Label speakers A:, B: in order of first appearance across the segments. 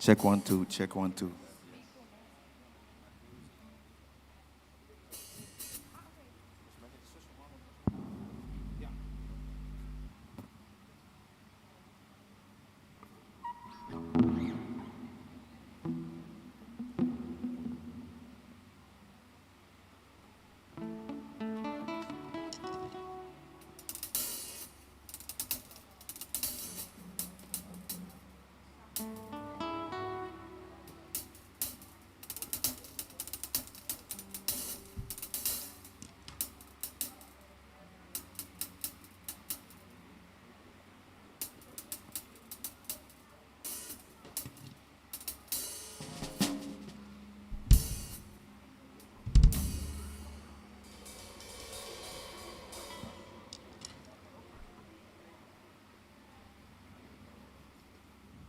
A: Check one, two, check one, two.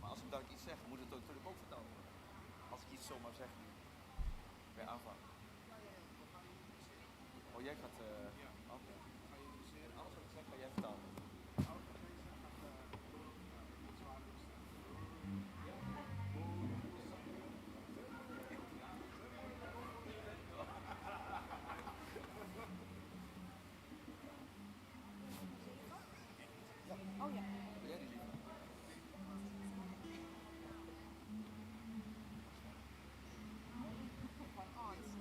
A: Maar als ik dadelijk iets zeg, moet het natuurlijk ook vertaald worden. Als ik iets zomaar zeg nu. Bij aanvang. Oh, jij gaat. Uh, Oké. Okay. Alles wat ik zeg, ga jij vertalen.
B: Oh ja.
A: Wil jij die liever?
B: Van ons.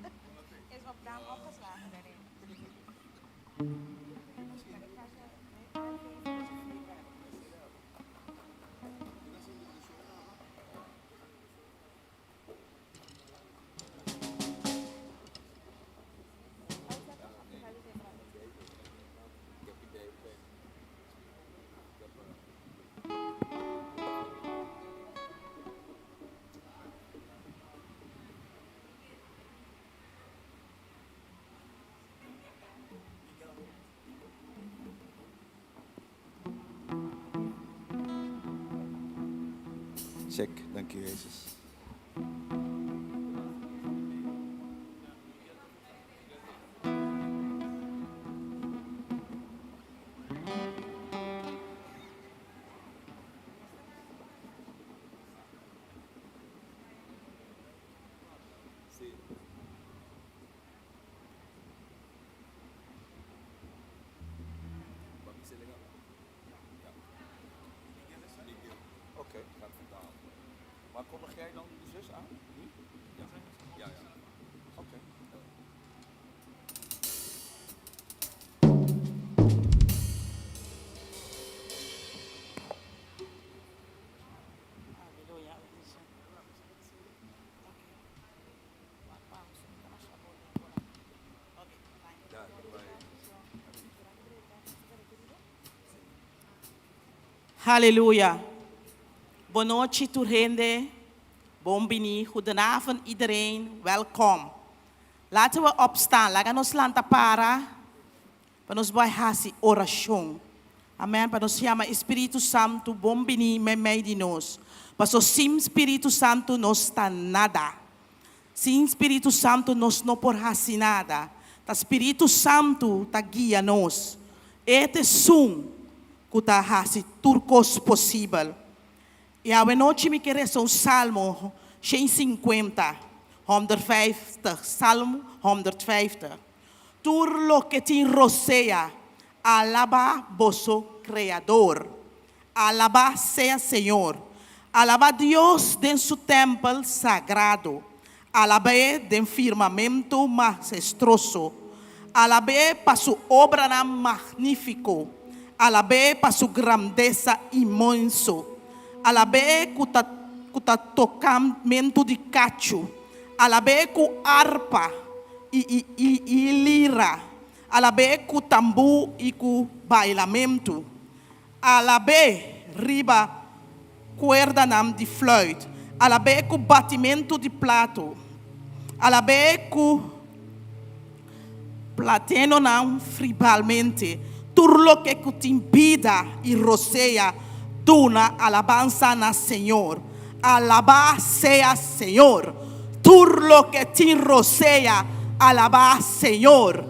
B: Is op naam opgeslagen daarin. Maar ik ga ze aangeven dat ze vier hebben.
A: Check, danki Jezus. Oké, gaat vertalen. Maar kondig jij dan de zus aan? Nu? Ja. Ja, ja. Oké.
C: Halleluja. Bonochi tur hende. Bon bini. Goedenavond iedereen. Welkom. Laten we opstaan. Laga nos lanta para. Pa nos bai hasi orashon. Amen. Pa nos yama Spiritu Santu bon bini meimei di nos. Paso sin Spiritu Santu nos ta nada. Sin Spiritu Santu nos no por hasi nada. Ta Spiritu Santu ta guia nos. E ta esun ku ta hasi tur kos posibel. I awenochi mi ke resa un Salmo 150, 150, Salmo 150. Tur loke tin rosea, alabá boso Kreador. Alabá sea Señor. Alabá Dios den su tèmpel sagrado. Alab'é den firmamentu maestroso. Alab'é pa su obranan magnífiko. Alab'é pa su grandesa inmenso. Alab'é ku ta ku ta tokamentu di kachu. Alab'é ku arpa i i i i lira. Alab'é ku tambú i ku bailamentu. Alab'é riba kuerdanan di fluit. Alab'é ku batimentu di plato. Alab'é ku platenonan fribalmente. Tur loke ku tin bida i rosea, duna alabansa na Señor. Alabá sea Señor. Tur loke tin rosea, alabá Señor.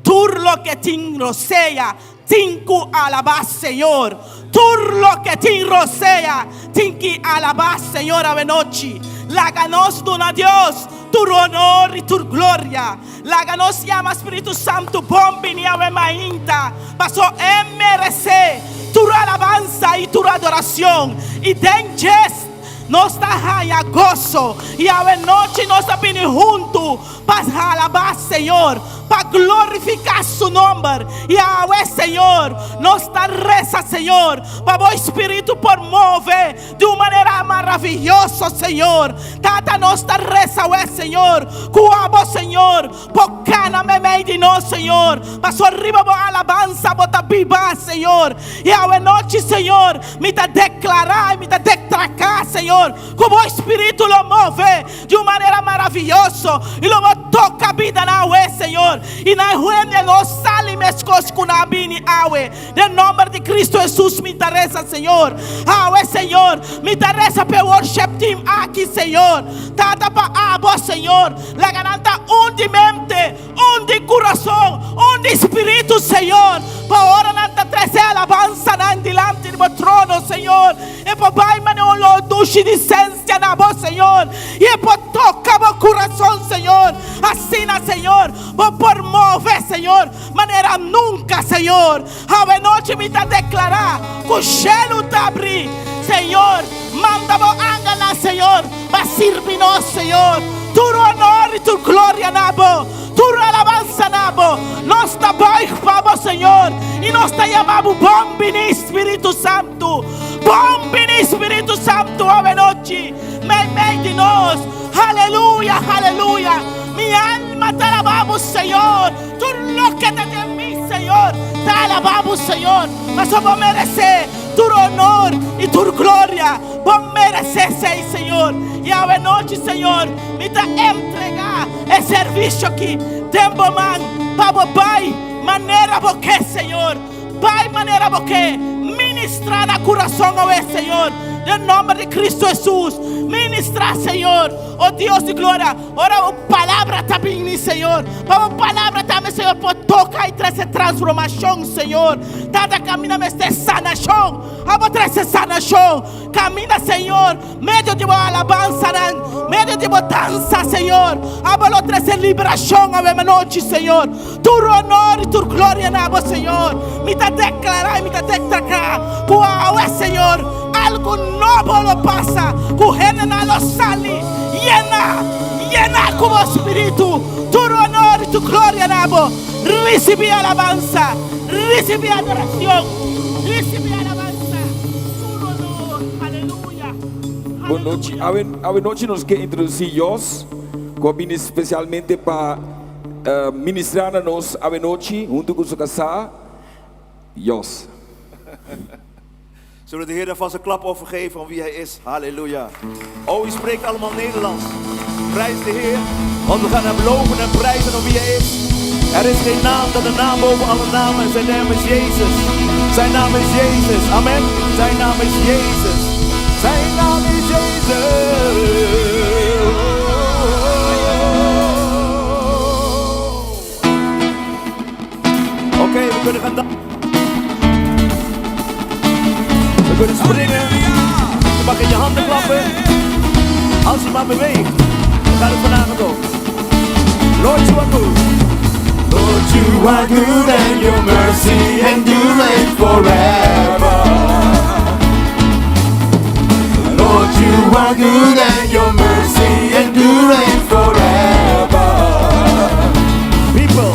C: Tur loke tin rosea, Tin ku alabá Señor. Tur loke tin rosea tin ki alabá Señor awenochi. Laga nos duna Dios tur honor i tur gloria. Laga nos yama Spiritu Santu bon bini awe mainta, paso E meresé tur alabansa i tur adoracion. I den djes nos ta haña goso. I awenochi nos a bini huntu Pa alabá Señor, pa glorifiká Su nomber. I awe, Señor, nos ta resa, Señor, pa Bo Spiritu por move di un manera maravioso, Señor. Tata, nos ta resa awe, Señor, ku Abo, Señor, por kana meimei di nos, Señor. Pasobra riba Bo alabansa Bo ta biba, Señor. I awe nochi, Señor, mi ta deklará i mi ta detraká, Señor, ku Bo Spiritu lo move Di un manera maravioso i lo bo toka bidanan awe, Señor, i nan hende lo sali meskos ku nan a bini awe. Den nomber di Cristo Jesus mi ta resa, Señor. Awe, Señor, mi ta resa pa e worship team aki, Señor. Tata, pa abo, Señor, laga nan ta un di mente, un di kurason, un di spiritu, Señor, pa ora nan ta trese alabansanan dilanti di bo trono, Señor, e por bai manera un olor dushi di sensia na bo, Señor, i e por toka bo kurason, Señor. Asina, Señor, bo por move, Señor, manera nunka, Señor. Awenochi mi ta deklará ku shelu ta abrí, Señor. Manda bo angelnan, Señor, pa sirbi nos, Señor. Tur honor i tur gloria na bo, tur alabansa na bo. Nos ta buig pa bo, Señor, i nos ta yama bo bon bini, Spiritu Santu. Bon bini, Spiritu Santu, awenochi meimei di nos. Haleluya, haleluya. Mi alma ta alabá bo, Señor. Tur loke ta den mi, Señor, ta alabá bo, Señor, pasobra bo meresé tur honor i tur gloria. Bo meresé esei, Señor. I awe nochi, Señor, mi ta entregá e servisio aki den bo man pa bo bai manera bo ke, Señor. Bai manera bo ke. Ministrá na kurason awe, Señor. Den nòmber di Kristu Hesus, ministrá, Señor. O Dios di gloria, ora bo palabra ta bini, Señor, pa bo palabra tambe, Señor, por toka i trese transformashon, Señor. Tata, kaminda mester sanashon, abo trese sanashon. Kaminda, Señor, medio di bo alabansanan, medio di bo dansa, Señor, abo lo trese liberashon awe anochi, Señor. Tur honor i tur gloria na bo, Señor. Mi ta deklará i mi ta deklará ku awe, Señor, algu nobo lo pasa, ku hendenan lo sali yená, yená ku bo Spiritu. Tur honor i tur gloria na bo. Risibí alabansa, risibí adorashon, risibí alabansa, tur honor. Aleluya,
D: Bon nochi.
C: aleluya.
D: Awe, awe nochi nos ke introdusí Jos, ku a bini spesialmente pa Ministrá na nos awenochi huntu ku su kasá, Jos.
E: Zullen we de Heer alvast een klapoffer geven om wie Hij is? Halleluja. Oh, u spreekt allemaal Nederlands. Prijs de Heer, want we gaan Hem loven en prijzen om wie Hij is. Er is geen naam dan de naam boven alle namen en zijn naam is Jezus. Zijn naam is Jezus. Amen. Zijn naam is Jezus. Zijn naam is Jezus. Oké, we kunnen gaan dansen. We kunnen springen. Je mag in je handen klappen. Als je maar beweegt. Dan gaat het vanavond ook. Lord, you are good. Lord, you are good and your mercy endureth forever. Lord, you are good and your mercy endureth forever. People,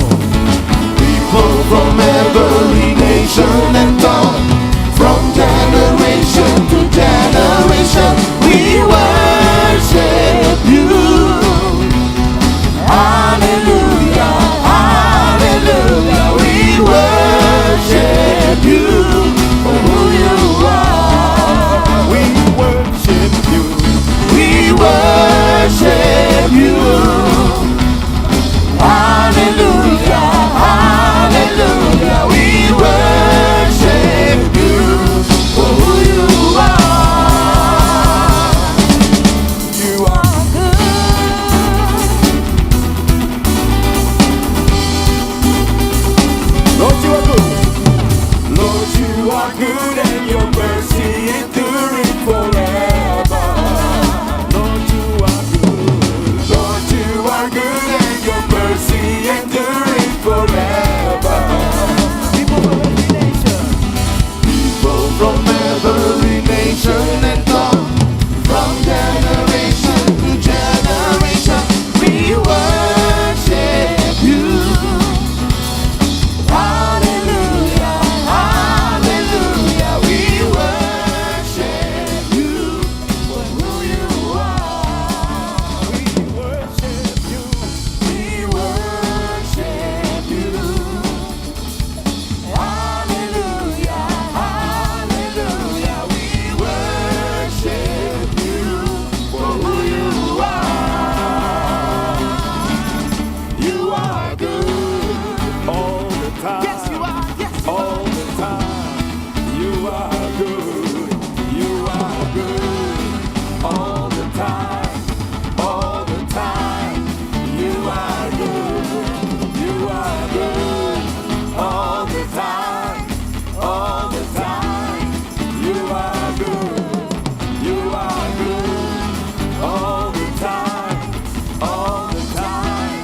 F: People from every nation and tongue, from generation to generation, we worship you. Hallelujah, hallelujah, we worship you for who you are.
E: We worship you.
F: We worship you. Hallelujah, hallelujah, we worship you for who you are.
E: You are
B: Good.
E: Lord, you are good. Lord, you are good and your mercy endureth forever. Lord, you are good. Lord, you are good and your mercy endureth forever. People from every nation.
F: People from every nation and tongue, from generation to generation, we worship you. Hallelujah, hallelujah, we worship you for who you are.
E: We worship you.
F: We worship you. Hallelujah, hallelujah, we worship you for who you are. You are good.
E: All the time.
C: Yes, you are. Yes, you are.
E: All the time. You are good. You are good. All the time. All the time. You are good. You are good. All the time. All the time. You are good. You are good. All the time. All the time.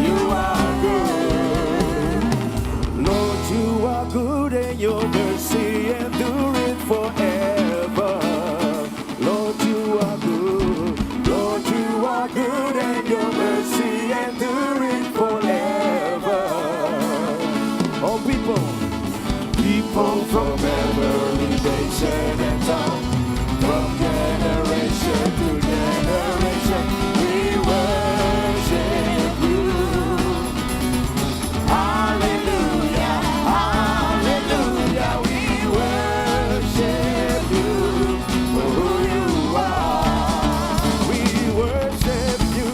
E: You are good. Lord, you are good and your mercy endureth forever. Lord, you are good. Lord, you are good and your mercy endureth forever. Oh, people,
F: People from every nation and tongue, from generation to generation, we worship you. Hallelujah, hallelujah, we worship you for who you are.
E: We worship you.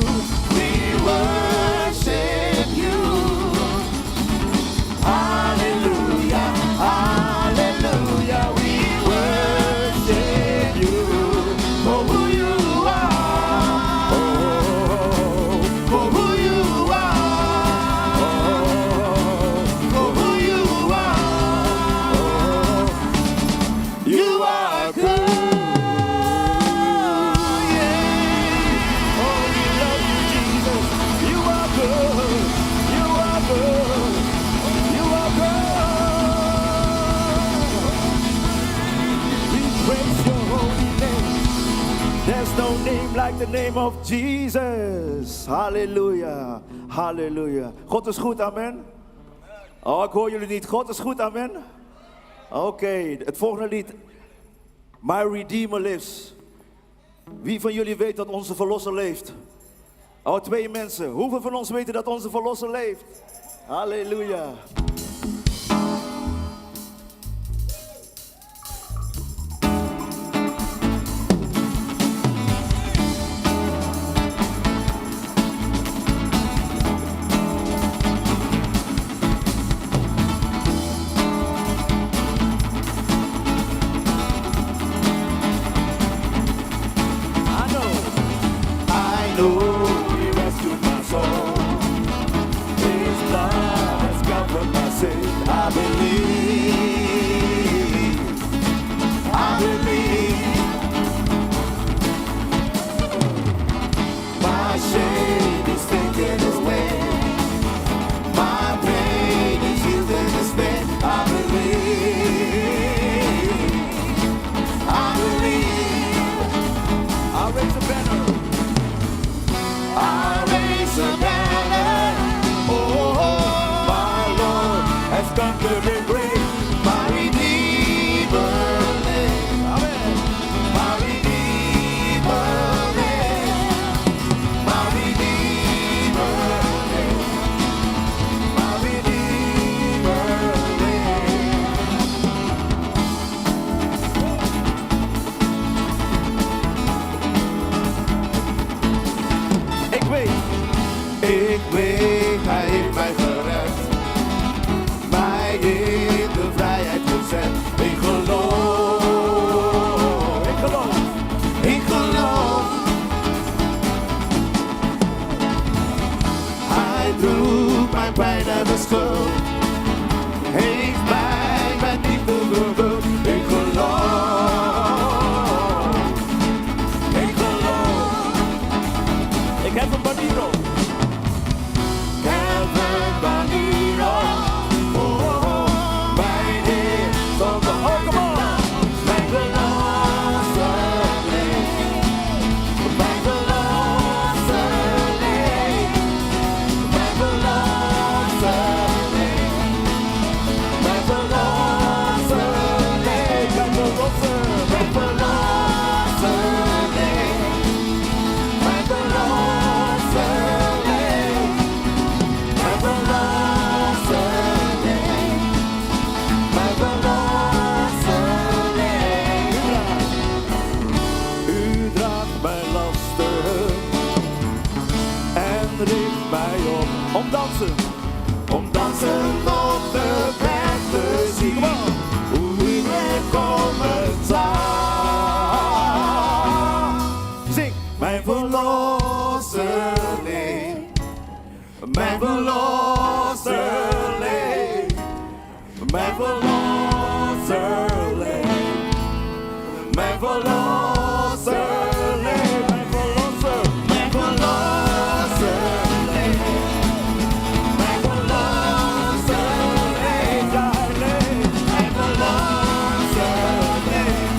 E: name of Jesus. Halleluja. Halleluja. God is goed, amen. Oh, ik hoor jullie niet. God is goed, amen. Oké, het volgende lied. My Redeemer lives. Wie van jullie weet dat onze verlosser leeft? Oh, twee mensen. Hoeveel van ons weten dat onze verlosser leeft? Halleluja. I know, I know He rescued my soul. His blood has covered my sin. I believe, I believe. My shame is taken away. My pain is healed in His name. I believe, I believe. I raise a banner. I raise a banner. Oh, my Lord has conquered the grave. My Redeemer lives. Amen. My Redeemer lives. My Redeemer lives. My Redeemer lives. Ik weet, ik weet, hij heeft mij gered. Mij in de vrijheid gezet. Ik geloof, ik geloof, ik geloof. Hij droeg mijn pijn en mijn schuld. Heeft mij met liefde vervuld. Ik geloof, ik geloof. Ik heb een banier op. Ik heb een banier op. Oh, oh, mijn Heer, zonder oh, come on. Mijn verlosser leeft. Mijn verlosser leeft. Mijn verlosser leeft. Mijn verlosser leeft. Mijn verlosser, mijn verlosser leeft. Mijn verlosser leeft. Mijn verlosser leeft. Mijn verlosser leeft. U draagt mijn lasten en richt mij op om dansen, om dansen op de berg te zien. Hoe u komen zal. Zing, mijn verlosser leeft. Mijn verlosser leeft. Mijn verlosser leeft. Mijn verlosser leeft. Mijn verlosser, mijn verlosser leeft. Mijn verlosser leeft. Ja, hij leeft. Mijn verlosser leeft.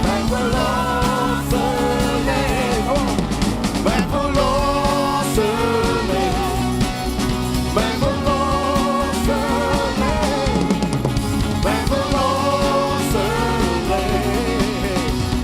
E: Mijn verlosser leeft. Come on. Mijn verlosser leeft. Mijn verlosser leeft. Mijn verlosser leeft.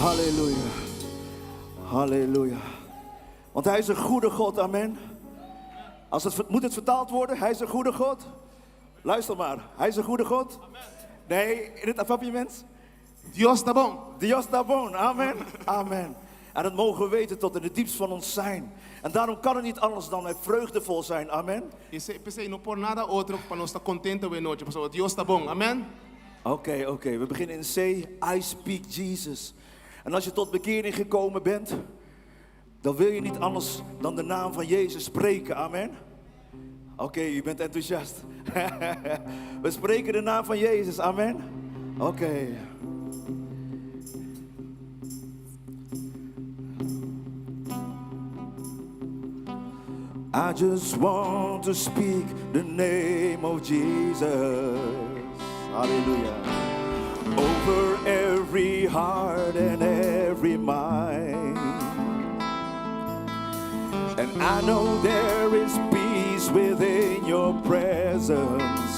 E: Halleluja. Halleluja. Want hij is een goede God, amen. Als het, moet het vertaald worden? Hij is een goede God. Luister maar, hij is een goede God. Nee, in het Papiaments.
G: Dios ta bon.
E: Dios ta bon, amen. Amen. En dat mogen we weten tot in het diepst van ons zijn. En daarom kan het niet anders dan wij vreugdevol zijn, amen.
G: I p'esei no por nada otro pa nos ta kontentu awe nochi, pasobra Dios ta bon. Amen.
E: Oké, we beginnen in C. I speak Jesus. En als je tot bekering gekomen bent, dan wil je niet anders dan de naam van Jezus spreken. Amen. Oké, u bent enthousiast. We spreken de naam van Jezus. Amen. Oké. I just want to speak the name of Jesus. Hallelujah. Over every heart and every mind. And I know there is peace within your presence.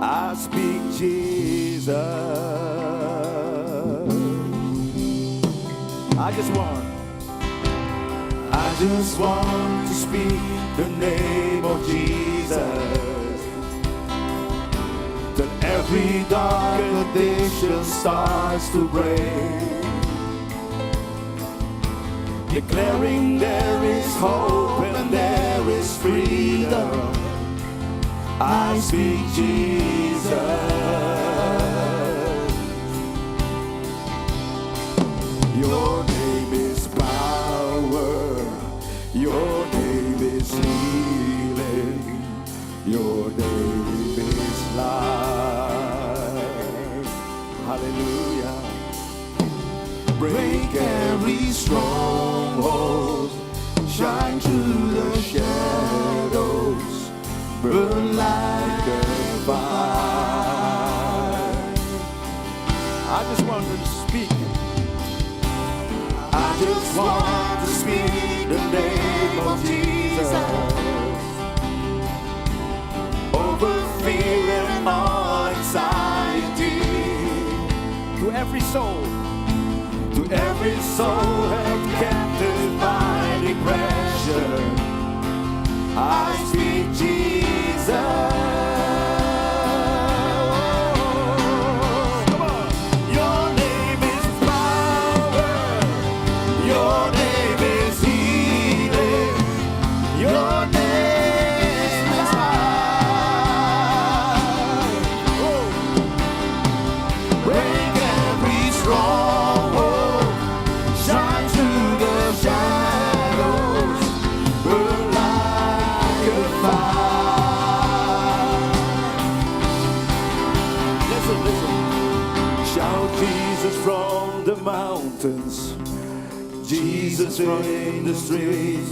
E: I speak Jesus. I just want to speak the name of Jesus. Till every dark addiction starts to break. Declaring there is hope and there is freedom. I speak Jesus. Your name is power. Your name is healing. Your name is life. Hallelujah. Break every stronghold. Shine through the shadows. Burn like a fire. I just want to speak. I just want to speak the name of Jesus over fear and all anxiety. To every soul, to every soul held captive by depression, I speak Jesus. Come on. Your name is power. Your name is healing. Your name is life. Oh. Break every stronghold. Shine through the shadows. Burn like a fire. Listen, listen. Shout Jesus from the mountains. Jesus in the streets.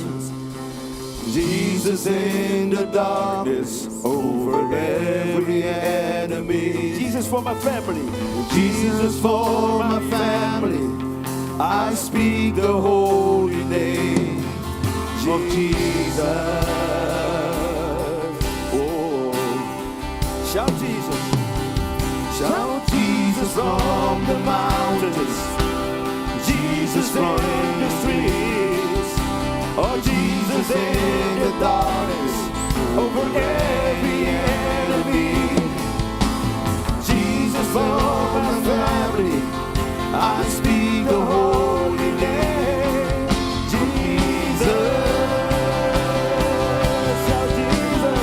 E: Jesus in the darkness over every enemy. Jesus for my family. Jesus for my family. I speak the holy name of Jesus. Oh, shout Jesus. Shout Jesus from the mountains. Jesus in the streets. Oh, Jesus in the darkness over every enemy. Jesus for my family. I speak the holy name. Jesus. Shout Jesus.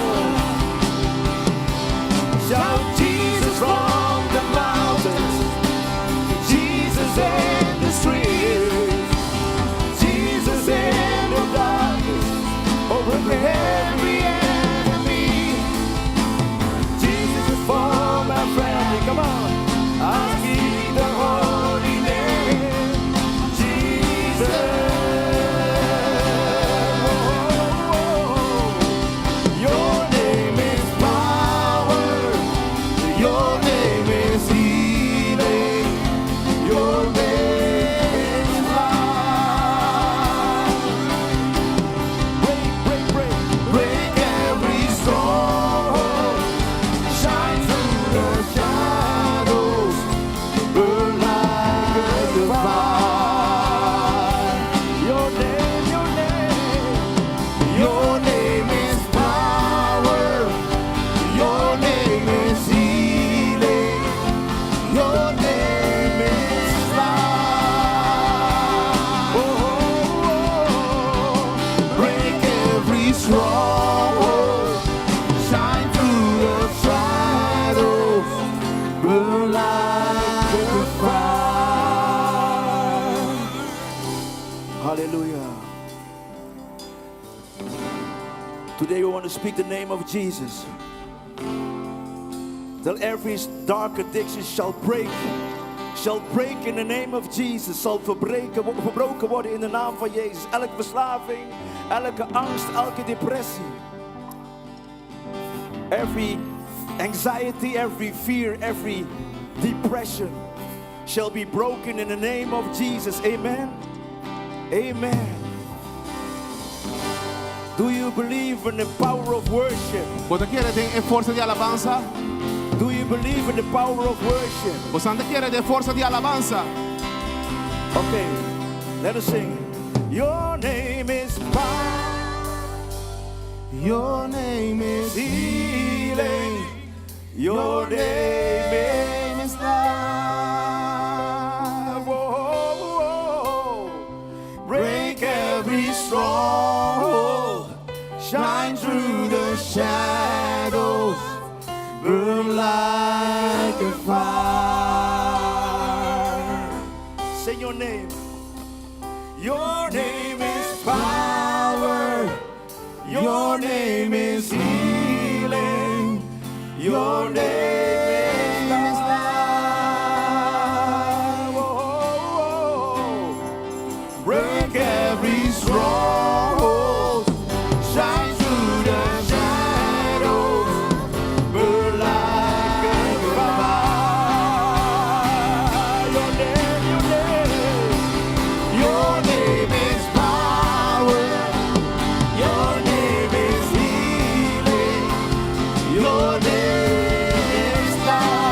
E: Shout Jesus from the mountains. Jesus in the streets. Jesus in the darkness over every enemy. Jesus for my family. Come on. I speak the holy name. Jesus. Your name is power. Your name is healing. Your name is life. Break, break, break, break every stronghold. Shine through the shadows. Burn like a fire. Hallelujah. Today we want to speak the name of Jesus. Till every dark addiction shall break. Shall break in the name of Jesus. Zal verbreken, verbroken worden in de naam van Jezus. Elke verslaving, elke angst, elke depressie. Every anxiety, every fear, every depression shall be broken in the name of Jesus. Amen. Amen. Do you believe in the power of worship?
G: Bo ta kere den e forsa di alabansa?
E: Do you believe in the power of worship?
G: Bo ta kere den forsa di alabansa?
E: Okay, let us sing. Your name is power,
G: Your name is
E: healing. Your name is
G: name is life.
E: Oh, oh, oh. Break every stronghold, shine through the shadows, burn like a fire. Say your name. Your name is power. Your name is healing. Your name is life. Oh, oh, oh. Break every stronghold. Shine through the shadows. Burn like a fire. Your name, your name. Your name is power. Your name is healing. Your name is life.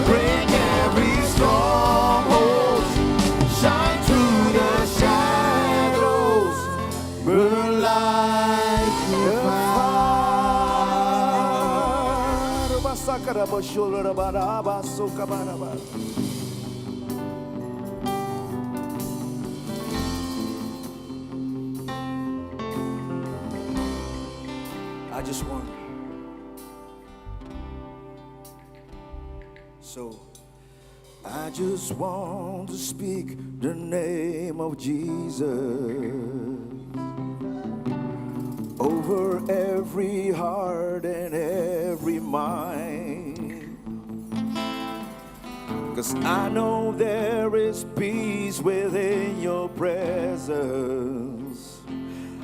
E: Break every stronghold. Shine through the shadows. Burn like a fire. I just want. So, I just want to speak the name of Jesus over every heart and every mind. 'Cause I know there is peace within your presence.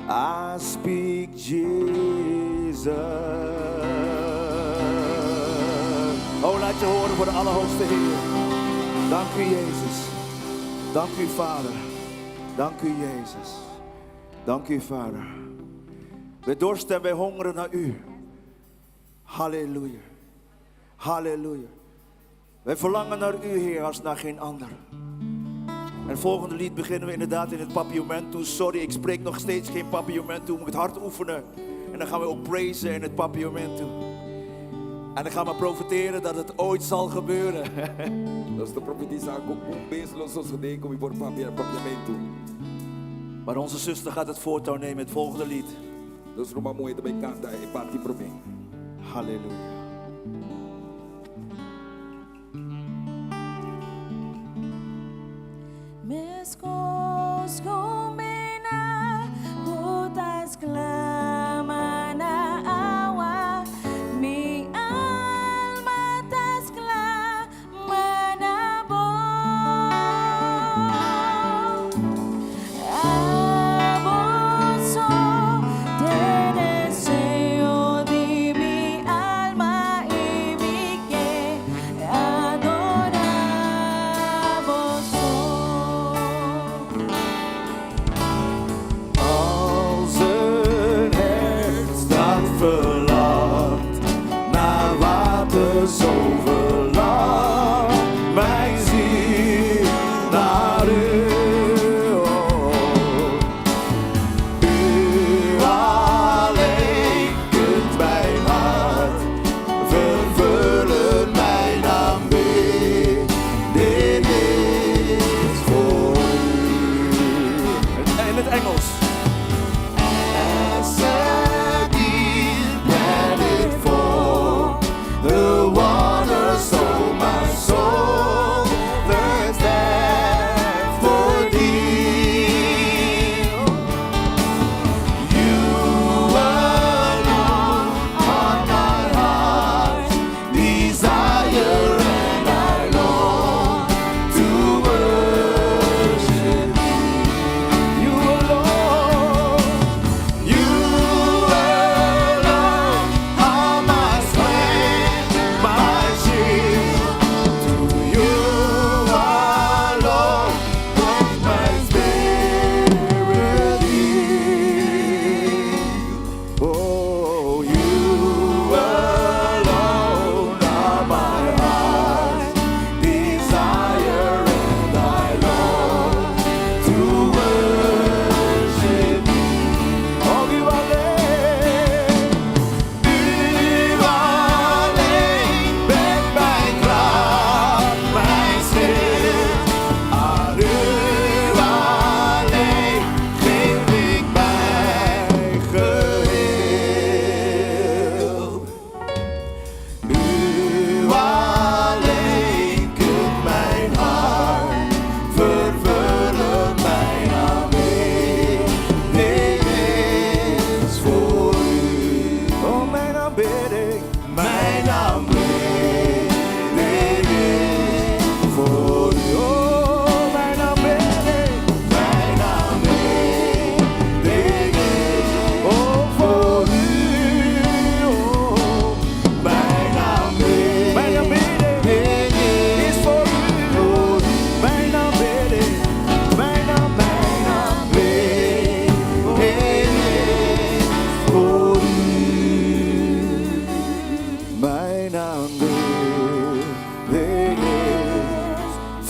E: I speak Jesus. Oh, laat je horen voor de Allerhoogste Heer. Dank u, Jezus. Dank u, Vader. Dank u, Jezus. Dank u, Vader. Wij dorsten en wij hongeren naar u. Halleluja. Halleluja. Wij verlangen naar u, Heer, als naar geen ander. En het volgende lied beginnen we inderdaad in het Papiamento. Sorry, ik spreek nog steeds geen Papiamento. Ik moet het hard oefenen. En dan gaan we ook praisen in het Papiamento. En dan gaan we profeteren dat het ooit zal gebeuren.
D: Nos ta profetisá ku un bes lo sosodé ku mi por papia Papiamento.
E: Maar onze zuster gaat het voortouw nemen, het volgende lied.
D: Nos ruman muhé ta bai kanta e parti promé.
E: Halleluja.
B: Meskos ku mina ku ta sklama na awa, mi alma ta sklama na bo. Abo so ta deseo di mi alma i mi ke adorá bo so.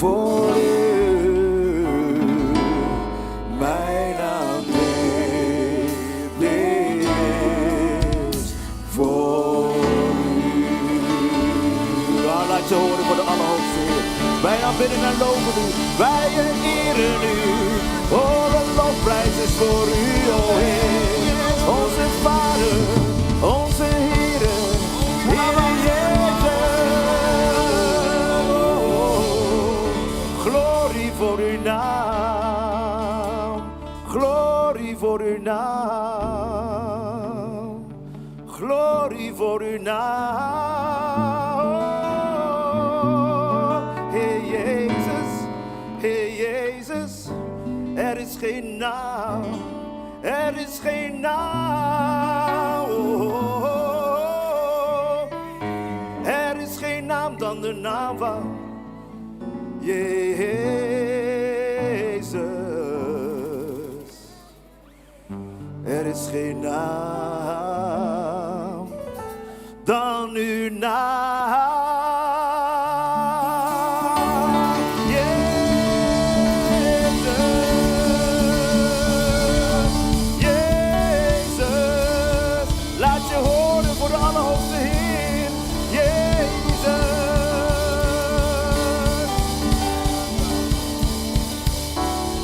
E: voor u. Mijn aanbidding is voor u. Ah, laat je horen voor de Allerhoogste Heer. Wij aanbidden en loven u. Wij eren u. Oh, de lofprijs is voor u, o Heer. Onze Vader, onze Heer, Heer Jezus. Glorie voor uw naam. Glorie voor uw naam. Glorie voor uw naam. Heer Jezus, Heer Jezus, er is geen naam, er is geen naam. Oh, Er is geen naam dan de naam van Jezus. Er is geen naam dan uw naam. Jezus, Jezus, laat je horen voor de Allerhoogste Heer. Jezus.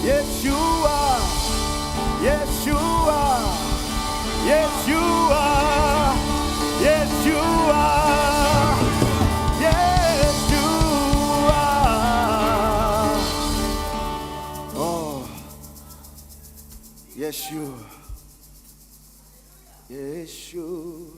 E: Yeshua, Yeshua, Yeshua, Yeshua, Yeshua. Oh, Yeshua, Yeshua.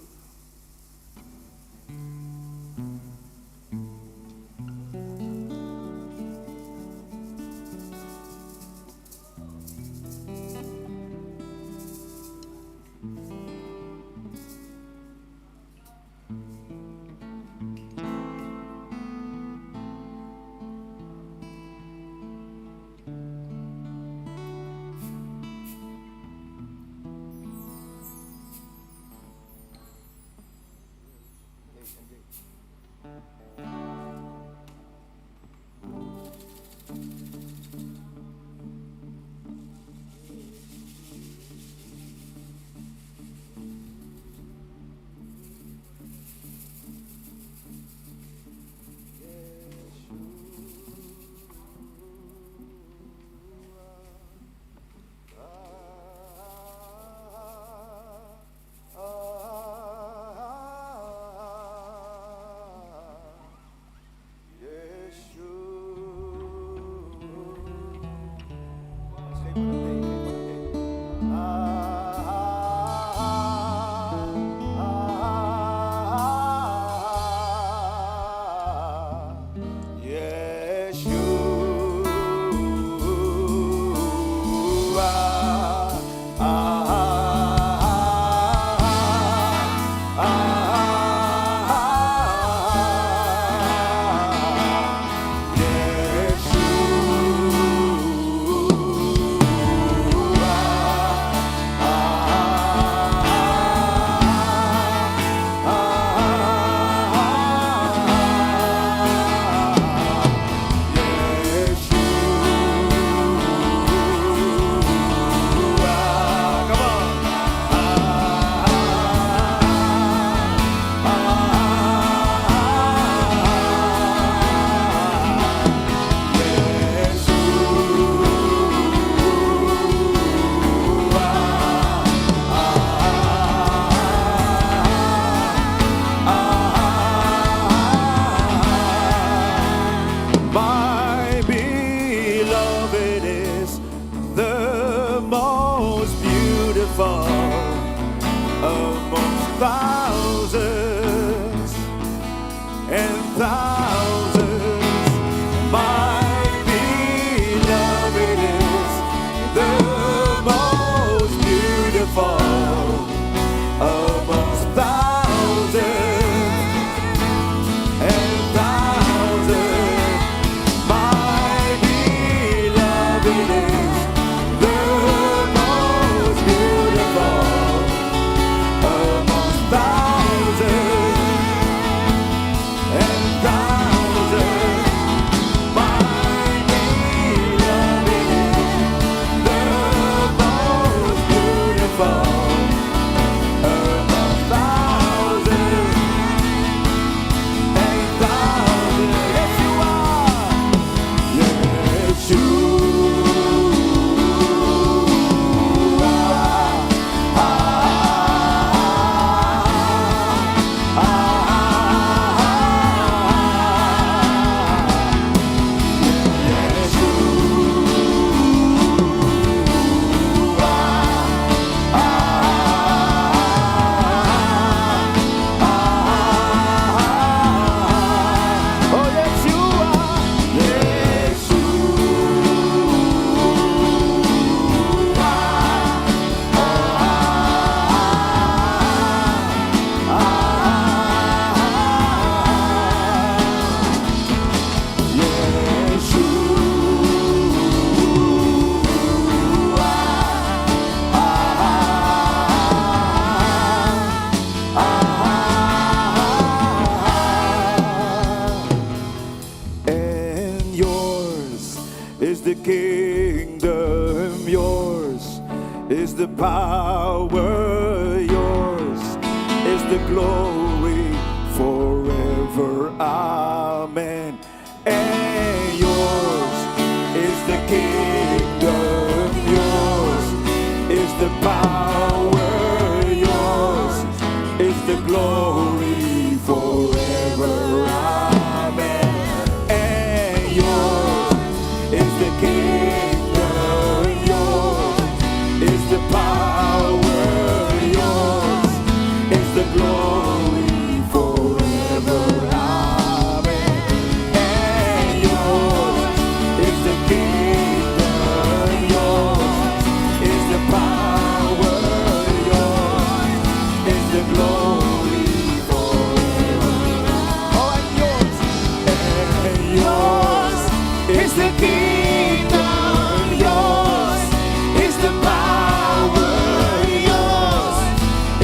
E: the kingdom, yours is the power, yours is the glory forever. Amen. And yours is the kingdom, yours is the power, yours is the glory forever. Amen. And yours is the kingdom, yours is the power, yours is the glory forever. Amen. And yours is the kingdom, yours is the power, yours is the glory forever. Oh, and yours is the kingdom, yours is the power, yours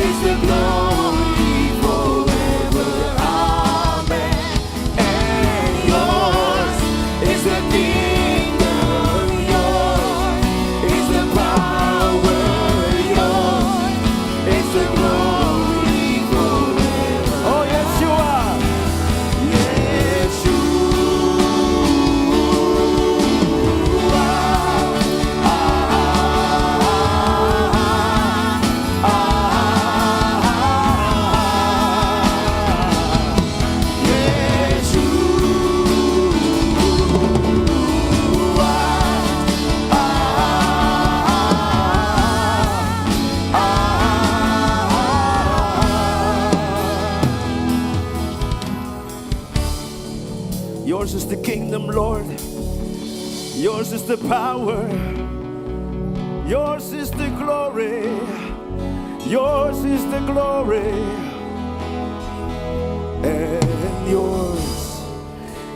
E: is the glory forever. Amen. And yours is the kingdom, yours is the power, yours is the glory forever. Oh, Yeshua. Yeshua. Yours is the kingdom, Lord. Yours is the power. Yours is the glory. Yours is the glory. And yours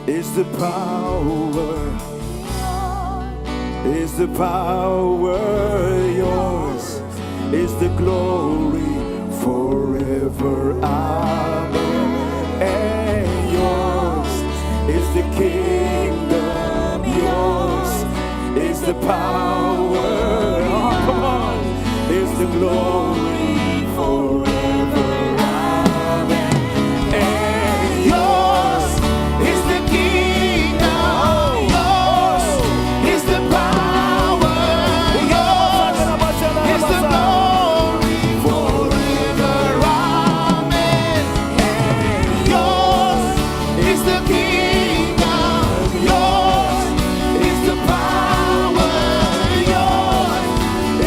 E: is the power. Is the power. Yours is the glory forever. Amen. And yours is the kingdom. Yours is the power. Oh, come on. Is the glory forever. Amen. And yours is the kingdom. Yours is the power. Yours is the glory forever. Amen. And yours is the kingdom. Yours is the power. Yours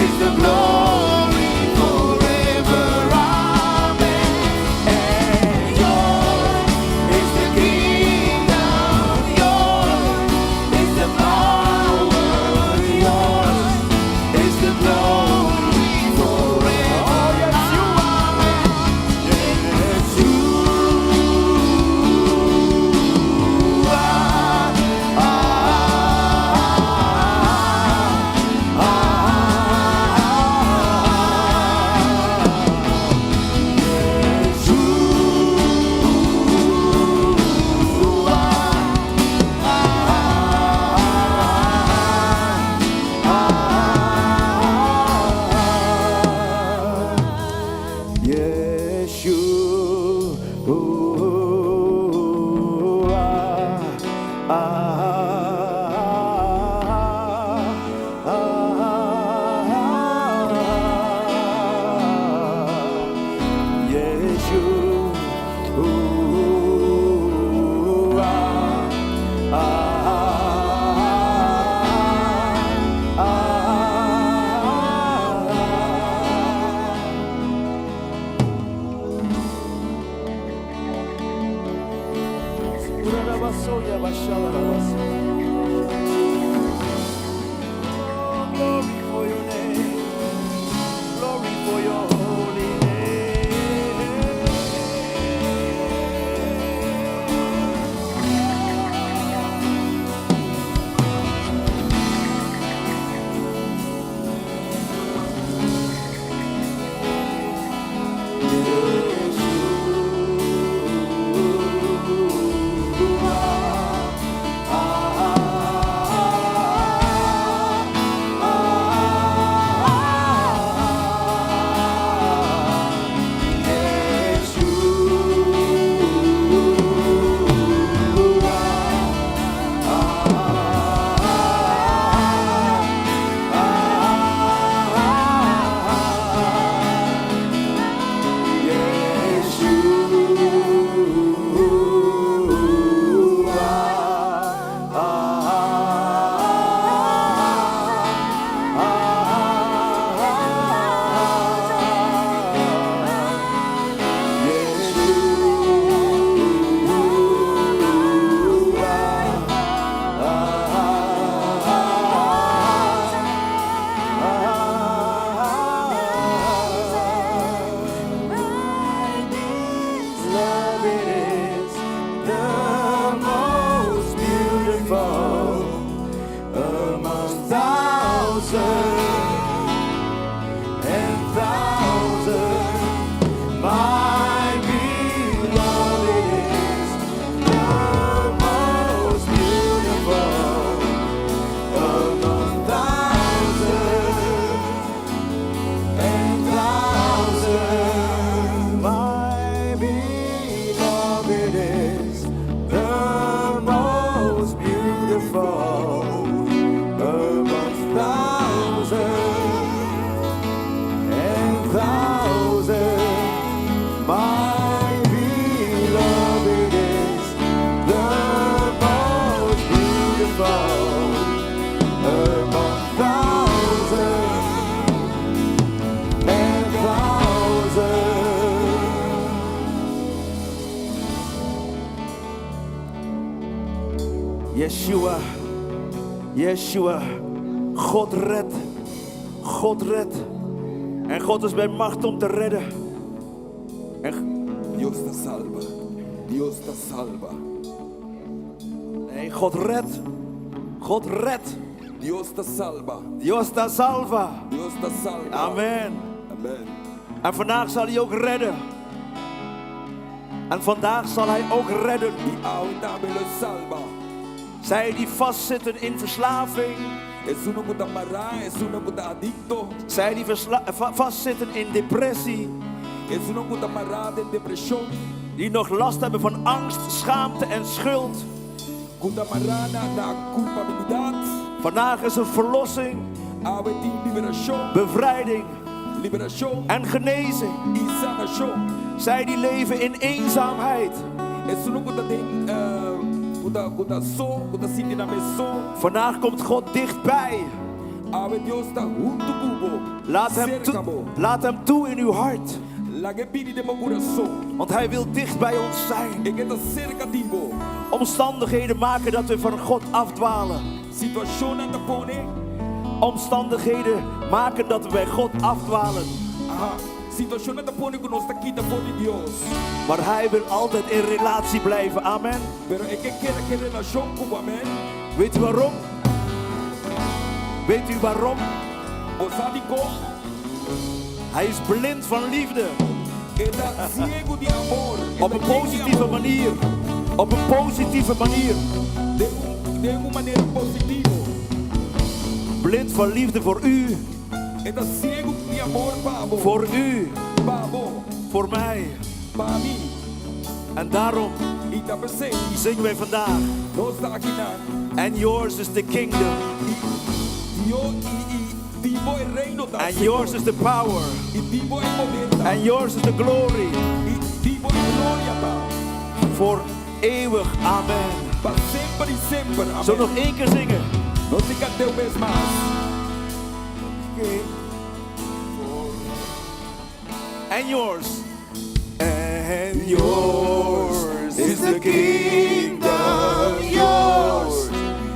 E: is the glory forever. Amen. And yours is the kingdom. Yours is the power. Yours is the glory forever. Oh, yes, you are. Yes, you are. Yeshua. Ah, Yeshua. Ah. Oh, glory for your name. Glory for your holy name. Yeshua. beautiful among thousands and thousands. My beloved is the most beautiful among thousands and thousands. Yeshua, Yeshua, God redt, God redt. En God is bij macht om te redden. En,
D: Dios ta salba. Dios ta salba.
E: nee, God redt. God redt.
D: Dios ta salba.
E: Dios ta salva.
D: Dios ta salba.
E: Amen.
D: Amen.
E: En vandaag zal hij ook redden. En vandaag zal hij ook redden.
D: I awe tambe lo salba.
E: Zij die vastzitten in verslaving.
D: Esun ku ta mará, esun ku ta adikto,
E: Zij die vastzitten in depressie.
D: esun ku ta mará den depreshon,
E: Die nog last hebben van angst, schaamte en schuld.
D: ku ta mará na kulpabilidat.
E: Vandaag is er verlossing,
D: Awe tin liberashon,
E: bevrijding
D: liberashon
E: en genezing.
D: i sanashon.
E: Zij die leven in eenzaamheid.
D: Esun ku ta den ku ta so, ku ta sinti nan mes so.
E: Vandaag komt God dichtbij.
D: Awe Dios ta huntu ku bo.
E: Laat hem,
D: Serka
E: toe,
D: bo.
E: laat hem toe in uw hart.
D: Lag'é bini den bo kurason.
E: Want hij wil dicht bij ons zijn.
D: E ke ta serka di bo.
E: Omstandigheden maken dat we van God afdwalen.
D: Situashonnan ta pone.
E: Omstandigheden maken dat we bij God afdwalen.
D: Aha. Situashonnan ta pone ku nos ta kita for di Dios.
E: Maar hij wil altijd in relatie blijven. Amen.
D: Pero e ke keda den relashon ku bo, amen.
E: Weet u waarom? Weet u waarom?
D: Bo sa dikon?
E: Hij is blind van liefde.
D: E ta siegu di amor.
E: Op een positieve manier. Op een positieve manier.
D: Di un manera positivo.
E: Blind van liefde voor u.
D: E ta siegu di amor pa bo.
E: Voor u.
D: Pa bo.
E: Voor mij.
D: Pa mi.
E: En daarom
D: I ta p'esei.
E: zingen wij vandaag.
D: Nos ta akinan.
E: And yours is the kingdom.
D: Dios i i di bo e reino ta.
E: And yours is the power.
D: I di bo e poder ta.
E: And yours is the glory.
D: I di bo e gloria ta.
E: Voor eeuwig. Amen.
D: Pa semper i semper. Amen.
E: Zullen we nog één keer zingen?
D: Nos ta kanta un bes mas.
E: Oké. And yours. And yours is the kingdom. Yours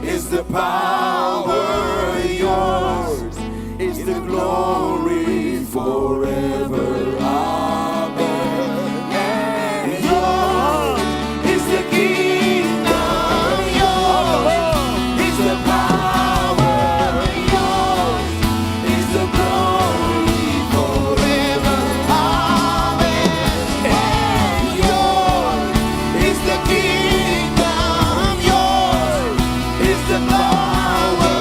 E: is the power. Yours is the glory forever. Amen. And yours is the kingdom. Yours is the power. Yours is the glory forever. Amen. And yours is the kingdom. Yours is the power.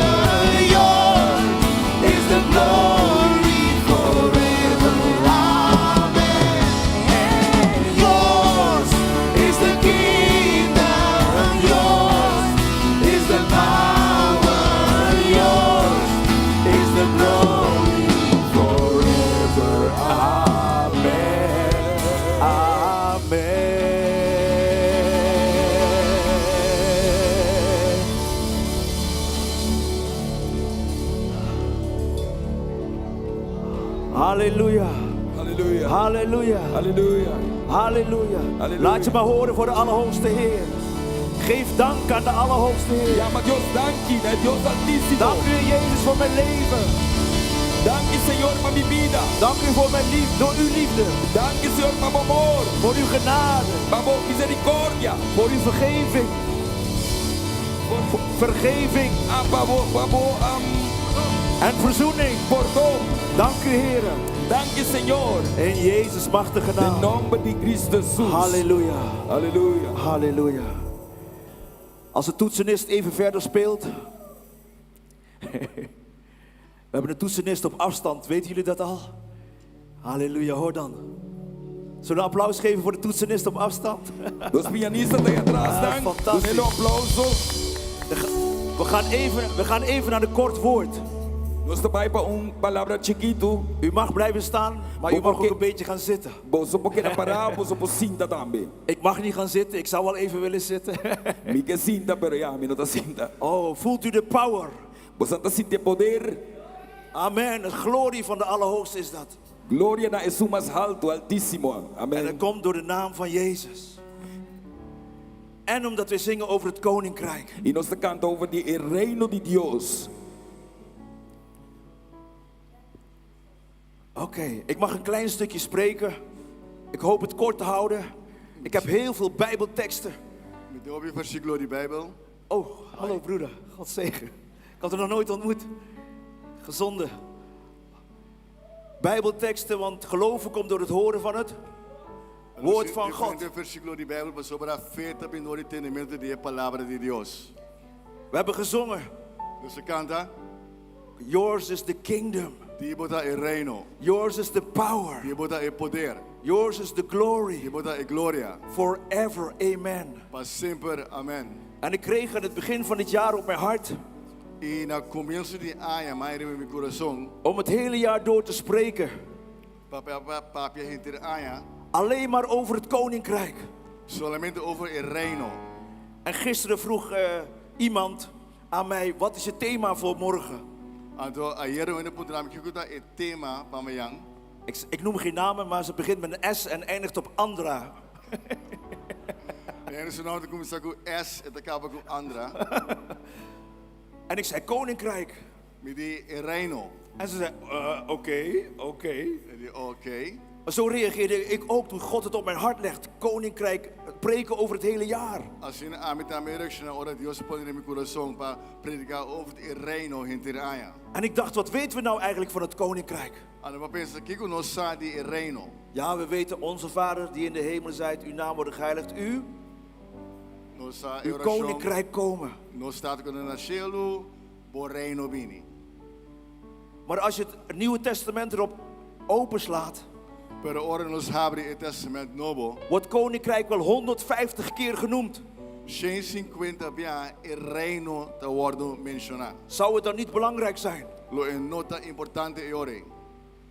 E: Yours is the glory forever. Amen. And yours is the kingdom. Yours is the power. Yours is the glory forever. Amen. Amen. Halleluja.
D: Halleluja.
E: Halleluja.
D: Halleluja.
E: Halleluja.
D: Halleluja.
E: Laat je maar horen voor de Allerhoogste Heer. Geef dank aan de Allerhoogste Heer.
D: Yama Dios danki, na Dios Altísimo.
E: Dank u, Jezus, voor mijn leven.
D: Danki Señor pa mi bida.
E: Dank u voor mijn liefde, door uw liefde.
D: Danki Señor pa bo amor.
E: Voor uw genade.
D: Pa bo miserikordia.
E: Voor uw vergeving.
D: Voor
E: Vergeving
D: ah, pa bo, pa bo,
E: en verzoening.
D: pordon.
E: Dank u, Heer.
D: Danki Señor.
E: In Jezus' machtige
D: Den
E: naam.
D: nòmber di Kristu Hesus.
E: Halleluja.
D: Halleluja.
E: Halleluja. Als de toetsenist even verder speelt. We hebben een toetsenist op afstand. Weten jullie dat al? Halleluja, hoor dan. Zullen we een applaus geven voor de toetsenist op afstand?
D: Nos pianista ta atras,
E: Ah,
D: dank.
E: fantastisch.
D: Duna un aplouso.
E: De We gaan even, we gaan even naar de kort woord.
D: Nos ta bai pa un palabra chikitu.
E: U mag blijven staan, maar u mag ook een beetje gaan zitten.
D: Boso por keda pará, boso por sinta tambe.
E: Ik mag niet gaan zitten, ik zou wel even willen zitten.
D: Mi ke sinta, pero ya, mi no ta sinta.
E: Oh, voelt u de power?
D: Boso ta sinti e poder?
E: Amen, de glorie van de Allerhoogste is dat.
D: Gloria na Esun mas haltu, Altísimo.
E: En
D: Amen.
E: dat komt door de naam van Jezus. En omdat we zingen over het koninkrijk.
D: I nos ta kanta over di e reino di Dios.
E: Oké, ik mag een klein stukje spreken. Ik hoop het kort te houden. Ik heb heel veel Bijbelteksten.
H: Mi tin hopi versíkulo di Beibel.
E: Oh, hallo broeder. God zegen. Ik had u nog nooit ontmoet. Gezonde. Bijbelteksten, want geloven komt door het horen van het woord van God.
H: Diferente versíkulo di Beibel pasobra fe ta bin dor di tendementu di e Palabra di Dios.
E: We hebben gezongen.
H: Nos a kanta.
E: Yours is the kingdom.
H: Di bo ta e reino.
E: Yours is the power.
H: Di bo ta e poder.
E: Yours is the glory.
H: Di bo ta e gloria.
E: Forever, amen.
H: Pa semper, amen.
E: En ik kreeg aan het begin van dit jaar op mijn hart.
H: I na komienso di aña, m'a haña riba mi kurason.
E: Om het hele jaar door te spreken.
H: Pa papia henter aña.
E: Alleen maar over het koninkrijk.
H: Solamente over e reino.
E: En gisteren vroeg eh, iemand aan mij, wat is het thema voor morgen?
H: Anto ayera un hende a puntra mi kiko ta e tema pa mañan.
E: Ik, ik noem geen namen, maar ze begint met een S en eindigt op Andra.
H: E hende su nòmber ta kuminsá ku S e ta kaba ku Andra.
E: En ik zei koninkrijk.
H: Mi di e reino.
E: En ze zei, eh, oké, oké.
H: E di oké.
E: Maar zo reageerde ik ook toen God het op mijn hart legt. Koninkrijk, preken over het hele jaar.
H: Asina ami tambe a reakshoná ora Dios a pone den mi kurason pa prediká over e Reino henter aña.
E: En ik dacht, wat weten we nou eigenlijk van het Koninkrijk?
H: Anto mi a pensa, Kiko nos sa di e Reino?
E: Ja, we weten, onze Vader die in de hemel zijt, uw naam wordt geheiligd, u,
H: Nos sa e
E: uw
H: orashon,
E: Koninkrijk komen.
H: Nos Tata ku ta na shelu, bo Reino bini.
E: Maar als je het Nieuwe Testament erop openslaat,
H: Pero ora nos habri e Testament Nobo,
E: wordt Koninkrijk wel 150 keer genoemd.
H: 150 bia e Reino ta wòrdu menshoná.
E: Zou het dan niet belangrijk zijn?
H: Lo e no ta importante e ora ei?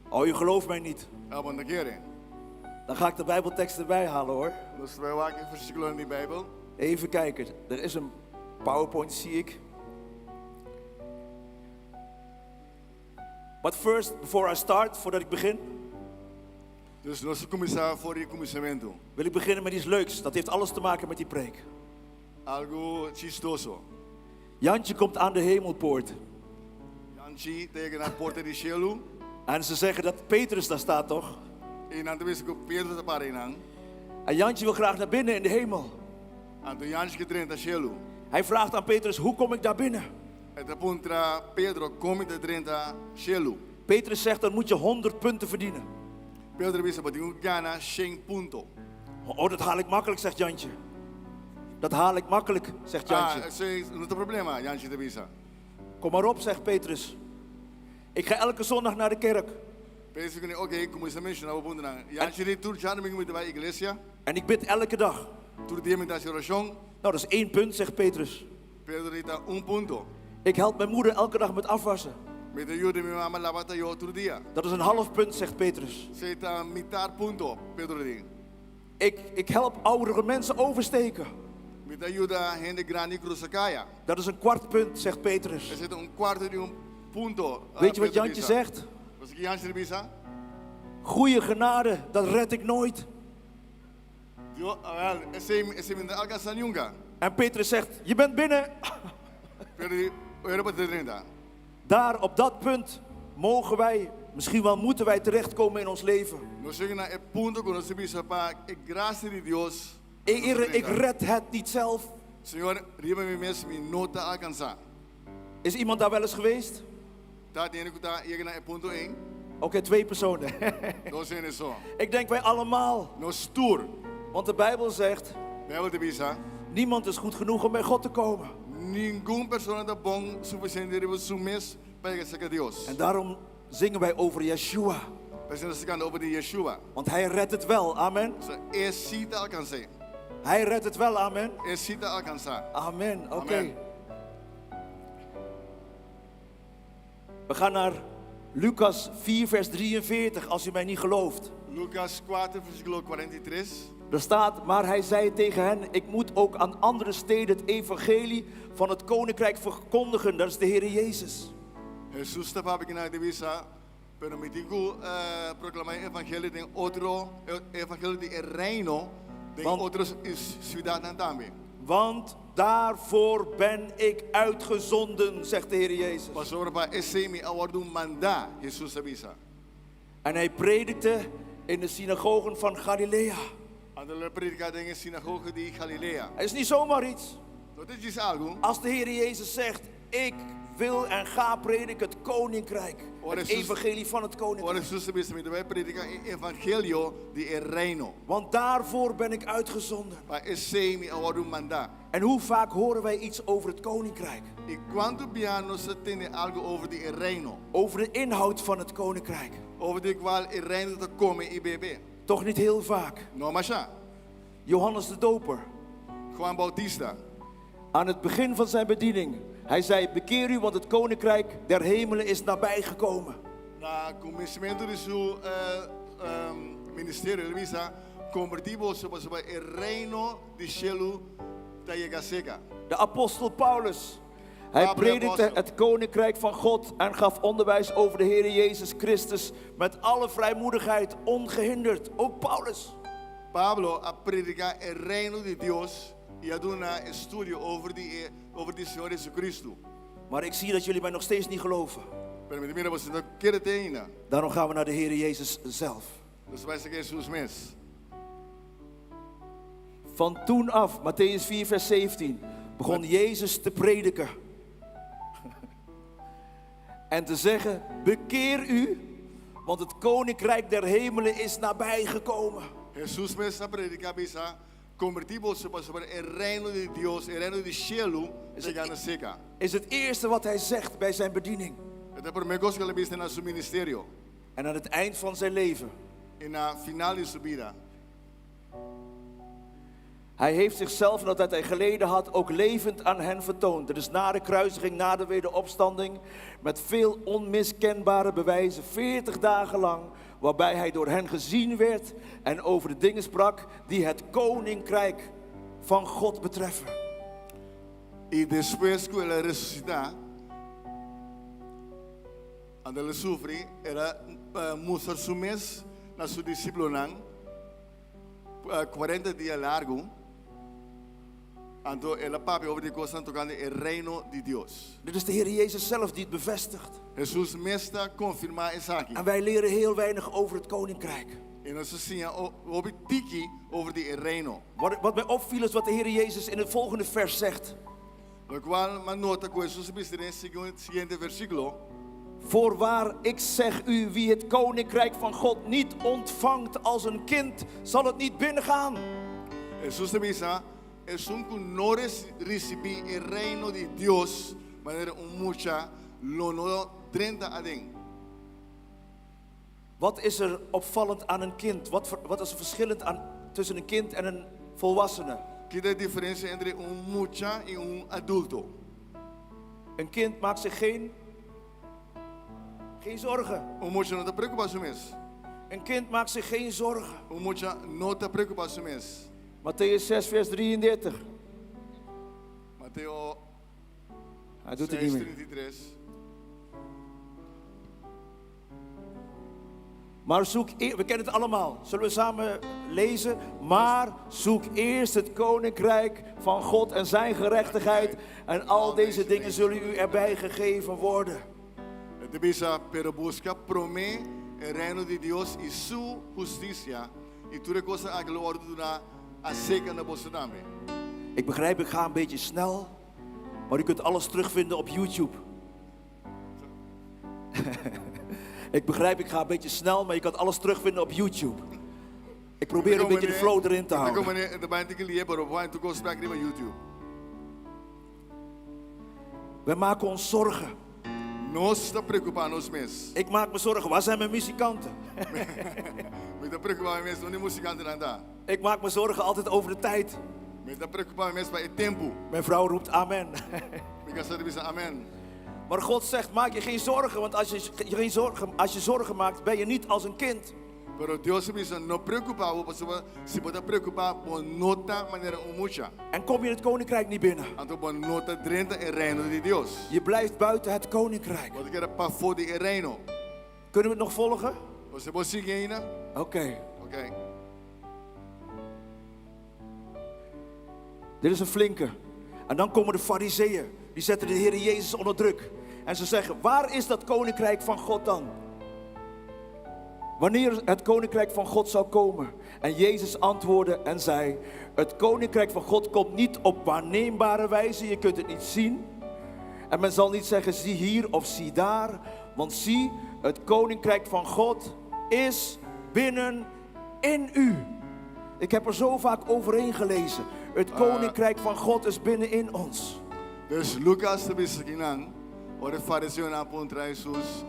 E: Oh, u gelooft mij niet.
H: Abo no ta kere.
E: Dan ga ik de Bijbeltekst erbij halen hoor.
H: Nos ta bai wak e versíkulonan di Bijbel.
E: Even kijken, er is een PowerPoint zie ik. But first, before I start, voordat ik begin.
H: Dus nos ta kuminsá for di kuminsamentu.
E: Wil ik beginnen met iets leuks. Dat heeft alles te maken met die preek.
H: Algu chistoso.
E: Jantje komt aan de hemelpoort.
H: Jantje ta yega na porta di shelu.
E: En ze zeggen dat Petrus daar staat, toch?
H: I nan ta bisa ku Pedro ta para einan.
E: En Jantje wil graag naar binnen in de hemel.
H: Anto Jantje ke drenta shelu.
E: Hij vraagt aan Petrus, hoe kom ik daar binnen?
H: E ta puntra Pedro, Kon mi ta drenta shelu?
E: Petrus zegt, dan moet je 100 punten verdienen.
H: Pedro bisa, Bo tin ku gana shen punto.
E: Oh, dat haal ik makkelijk, zegt Jantje. Dat haal ik makkelijk, zegt Jantje.
H: Ah, esei no ta problema, Jantje ta bisa.
E: Kom maar op, zegt Petrus. Ik ga elke zondag naar de kerk.
H: Pedro si kuné, Oké, kuminsá menshoná bo puntonan. Jantje di, Tur djadumingu mi ta bai iglesia.
E: En ik bid elke dag.
H: Tur dia mi ta hasi orashon.
E: Nou, dat is één punt, zegt Petrus.
H: Pedro di, Ta un punto.
E: Ik help mijn moeder elke dag met afwassen.
H: Mi ta yuda mi mama laba tayó tur dia.
E: Dat is een half punt, zegt Petrus.
H: Esei ta mitar punto, Pedro di.
E: Ik, ik help oudere mensen oversteken.
H: Mi ta yuda hende grandi krusa kaya.
E: Dat is een kwart punt, zegt Petrus.
H: Esei ta un kuarto di un punto,
E: Weet je wat
H: Pedro
E: Jantje
H: bisa.
E: zegt?
H: Bo sa ki Jantje ta bisa?
E: Goeie genade, dat red ik nooit.
H: Dios, awel, esei, esei mi no ta alkansá nunka.
E: En Petrus zegt, je bent binnen.
H: Pedro di, Ora bo ta drenta.
E: Daar, op dat punt, mogen wij, misschien wel moeten wij terechtkomen in ons leven.
H: Nos yega na e punto ku nos ta bisa pa e grasia di Dios
E: Ik,
H: nos ta
E: ik
H: drenta.
E: red het niet zelf.
H: Señor, riba mi mes mi no ta alkansá.
E: Is iemand daar wel eens geweest?
H: Ta tin hende ku ta yega na e punto ei?
E: Oké, twee personen.
H: Dos hende so.
E: Ik denk wij allemaal.
H: Nos tur.
E: Want de Bijbel zegt,
H: Bijbel ta bisa.
E: Niemand is goed genoeg om bij God te komen.
H: Ningun persona ta bon sufisiente riba su mes pa yega serka Dios.
E: En daarom zingen wij over Yeshua.
H: P'esei nos ta kanta over di Yeshua.
E: Want hij redt het wel, amen.
H: Pasobra e sí ta alkans'é.
E: Hij redt het wel, amen.
H: E sí ta alkansá.
E: Amen, oké.
H: Amen.
E: We gaan naar Lucas 4, vers 43, als u mij niet gelooft.
H: Lucas 4, versíkulo 43.
E: Daar staat, maar hij zei tegen hen, ik moet ook aan andere steden het evangelie van het koninkrijk verkondigen. Dat is de Heer Jezus.
H: Hesus ta papia ku nan, e ta bisa, pero mi tin ku proklamá e evangelio den otro, e evangelio di e reino den
E: Want-
H: otro siudatnan tambe.
E: Want daarvoor ben ik uitgezonden, zegt de Heer Jezus.
H: Pasobra pa esei mi a wòrdu mandá, Hesus a bisa.
E: En hij predikte in de synagogen van Galilea.
H: Anto el a prediká den e sinagoge di Galilea.
E: Het is niet zomaar iets.
H: No ta djis algu.
E: Als de Heer Jezus zegt, ik wil en ga prediken het koninkrijk.
H: Ora
E: Het
H: Hesus-
E: evangelie van het
H: Ora
E: koninkrijk.
H: Hesus ta bisa, mi ta bai prediká e evangelio di e reino.
E: Want daarvoor ben ik uitgezonden.
H: Pa esei mi a wòrdu mandá.
E: En hoe vaak horen wij iets over het koninkrijk?
H: I kuantu bia nos ta tende algu over di e reino?
E: Over de inhoud van het koninkrijk?
H: Over di kua e reino ta kome i bebe?
E: Toch niet heel vaak.
H: No mashá.
E: Johannes de Doper,
H: Juan Bautista.
E: aan het begin van zijn bediening, hij zei: Bekeer u, want het koninkrijk der hemelen is nabijgekomen.
H: Na kuminsamentu di su ministerio, el a bisa, Kombertí boso pasobra e reino di shelu ta yega serka.
E: De apostel Paulus, hij
H: Pablo de
E: predikte
H: apostel.
E: het koninkrijk van God en gaf onderwijs over de Heer Jezus Christus met alle vrijmoedigheid, ongehinderd. Ook Paulus.
H: Pablo a prediká e reino di Dios i a duna estudio over di e over di Señor Jesucristo.
E: Maar ik zie dat jullie mij nog steeds niet geloven.
H: Pero mi ta mira boso no ta kere te ainda.
E: Daarom gaan we naar de Heer Jezus zelf.
H: Nos ta bai serka Hesus mes.
E: Van toen af, Mattheüs 4, vers 17, begon Jezus te prediken. En te zeggen, bekeer u, want het koninkrijk der hemelen is nabijgekomen.
H: Hesus mes a prediká bisa, Kombertí boso pasobra e reino di Dios, e reino di shelu, ta yegando serka.
E: Is het eerste wat hij zegt bij zijn bediening.
H: E ta e promé kos ku el a bisa na su ministerio.
E: En aan het eind van zijn leven.
H: I na final di su bida.
E: Hij heeft zichzelf, nadat hij geleden had, ook levend aan hen vertoond. Dat is na de kruisiging, na de wederopstanding, met veel onmiskenbare bewijzen, 40 dagen lang, waarbij hij door hen gezien werd en over de dingen sprak die het koninkrijk van God betreffen.
H: I despues ku el a resusitá, anto el a sufri, el a mustra su mes na su disipelnan 40 dia largu. Anto el a papia over di kosnan tokante e reino di Dios.
E: Dit is de Heer Jezus zelf die het bevestigt.
H: Hesus mes ta konfirmá esaki.
E: En wij leren heel weinig over het koninkrijk.
H: I nos ta siña hopi tiki over di e reino.
E: Wat, wat mij opviel is wat de Heer Jezus in het volgende vers zegt.
H: Lokual m'a nota ku Hesus a bisa den e siguiente versíkulo.
E: Voorwaar, ik zeg u, wie het koninkrijk van God niet ontvangt als een kind, zal het niet binnengaan.
H: Hesus ta bisa, Esun ku no risibí e reino di Dios manera un mucha, lo no drenta aden.
E: Wat is er opvallend aan een kind? Wat, wat is er verschillend aan, tussen een kind en een volwassene?
H: Ki ta e diferensia entre un mucha i un adulto?
E: Een kind maakt zich geen, geen zorgen.
H: Un mucha no ta preokupá su mes.
E: Een kind maakt zich geen zorgen.
H: Un mucha no ta preokupá su mes.
E: Mattheüs 6, vers 33.
H: Mateo
D: Hij doet het niet
H: 6,
D: meer.
H: 33.
E: Maar zoek, we kennen het allemaal. Zullen we samen lezen? Maar zoek eerst het koninkrijk van God en zijn gerechtigheid. En al deze dingen zullen u erbij gegeven worden.
H: E ta bisa, Pero buska promé e reino di Dios i su hustisia, i tur e kosnan aki lo wòrdu duná aserka na boso tambe.
E: Ik begrijp, ik ga een beetje snel. Maar u kunt alles terugvinden op YouTube. ik begrijp, ik ga een beetje snel, maar je kan alles terugvinden op YouTube. Ik probeer een beetje de flow erin te houden.
H: Meneer, de bijna te pero bo tur kos bèk riba YouTube.
E: Wij maken ons zorgen.
H: Nos ta preokupá nos mes.
E: Ik maak me zorgen. Waar zijn mijn muzikanten?
H: Mi ta preokupá mi mes, unda e musikantenan ta.
E: Ik maak me zorgen altijd over de tijd.
H: Mi ta preokupá mi mes pa e tempu.
E: Mijn vrouw roept amen.
H: Mi kasá ta bisa amen.
E: Maar God zegt, maak je geen zorgen, want als je, je geen zorgen, als je zorgen maakt, ben je niet als een kind.
H: Pero Dios ta bisa, no preokupá bo, pasobra si bo ta preokupá, bo no ta manera un mucha.
E: En kom je het koninkrijk niet binnen.
H: Anto bo no ta drenta e reino di Dios.
E: Je blijft buiten het koninkrijk.
H: Bo ta keda pafó di e reino.
E: Kunnen we het nog volgen?
H: Boso por sigui ainda?
E: Oké.
H: Oké.
E: Dit is een flinke. En dan komen de fariseeën. Die zetten de Heer Jezus onder druk. En ze zeggen, waar is dat koninkrijk van God dan? Wanneer het koninkrijk van God zou komen. En Jezus antwoordde en zei, het koninkrijk van God komt niet op waarneembare wijze. Je kunt het niet zien. En men zal niet zeggen, zie hier of zie daar. Want zie, het koninkrijk van God is binnen in u. Ik heb er zo vaak overheen gelezen. Het koninkrijk van God is binnenin ons.
H: Dus Lucas ta bisa akinan, ora e fariseonan a puntra Hesus,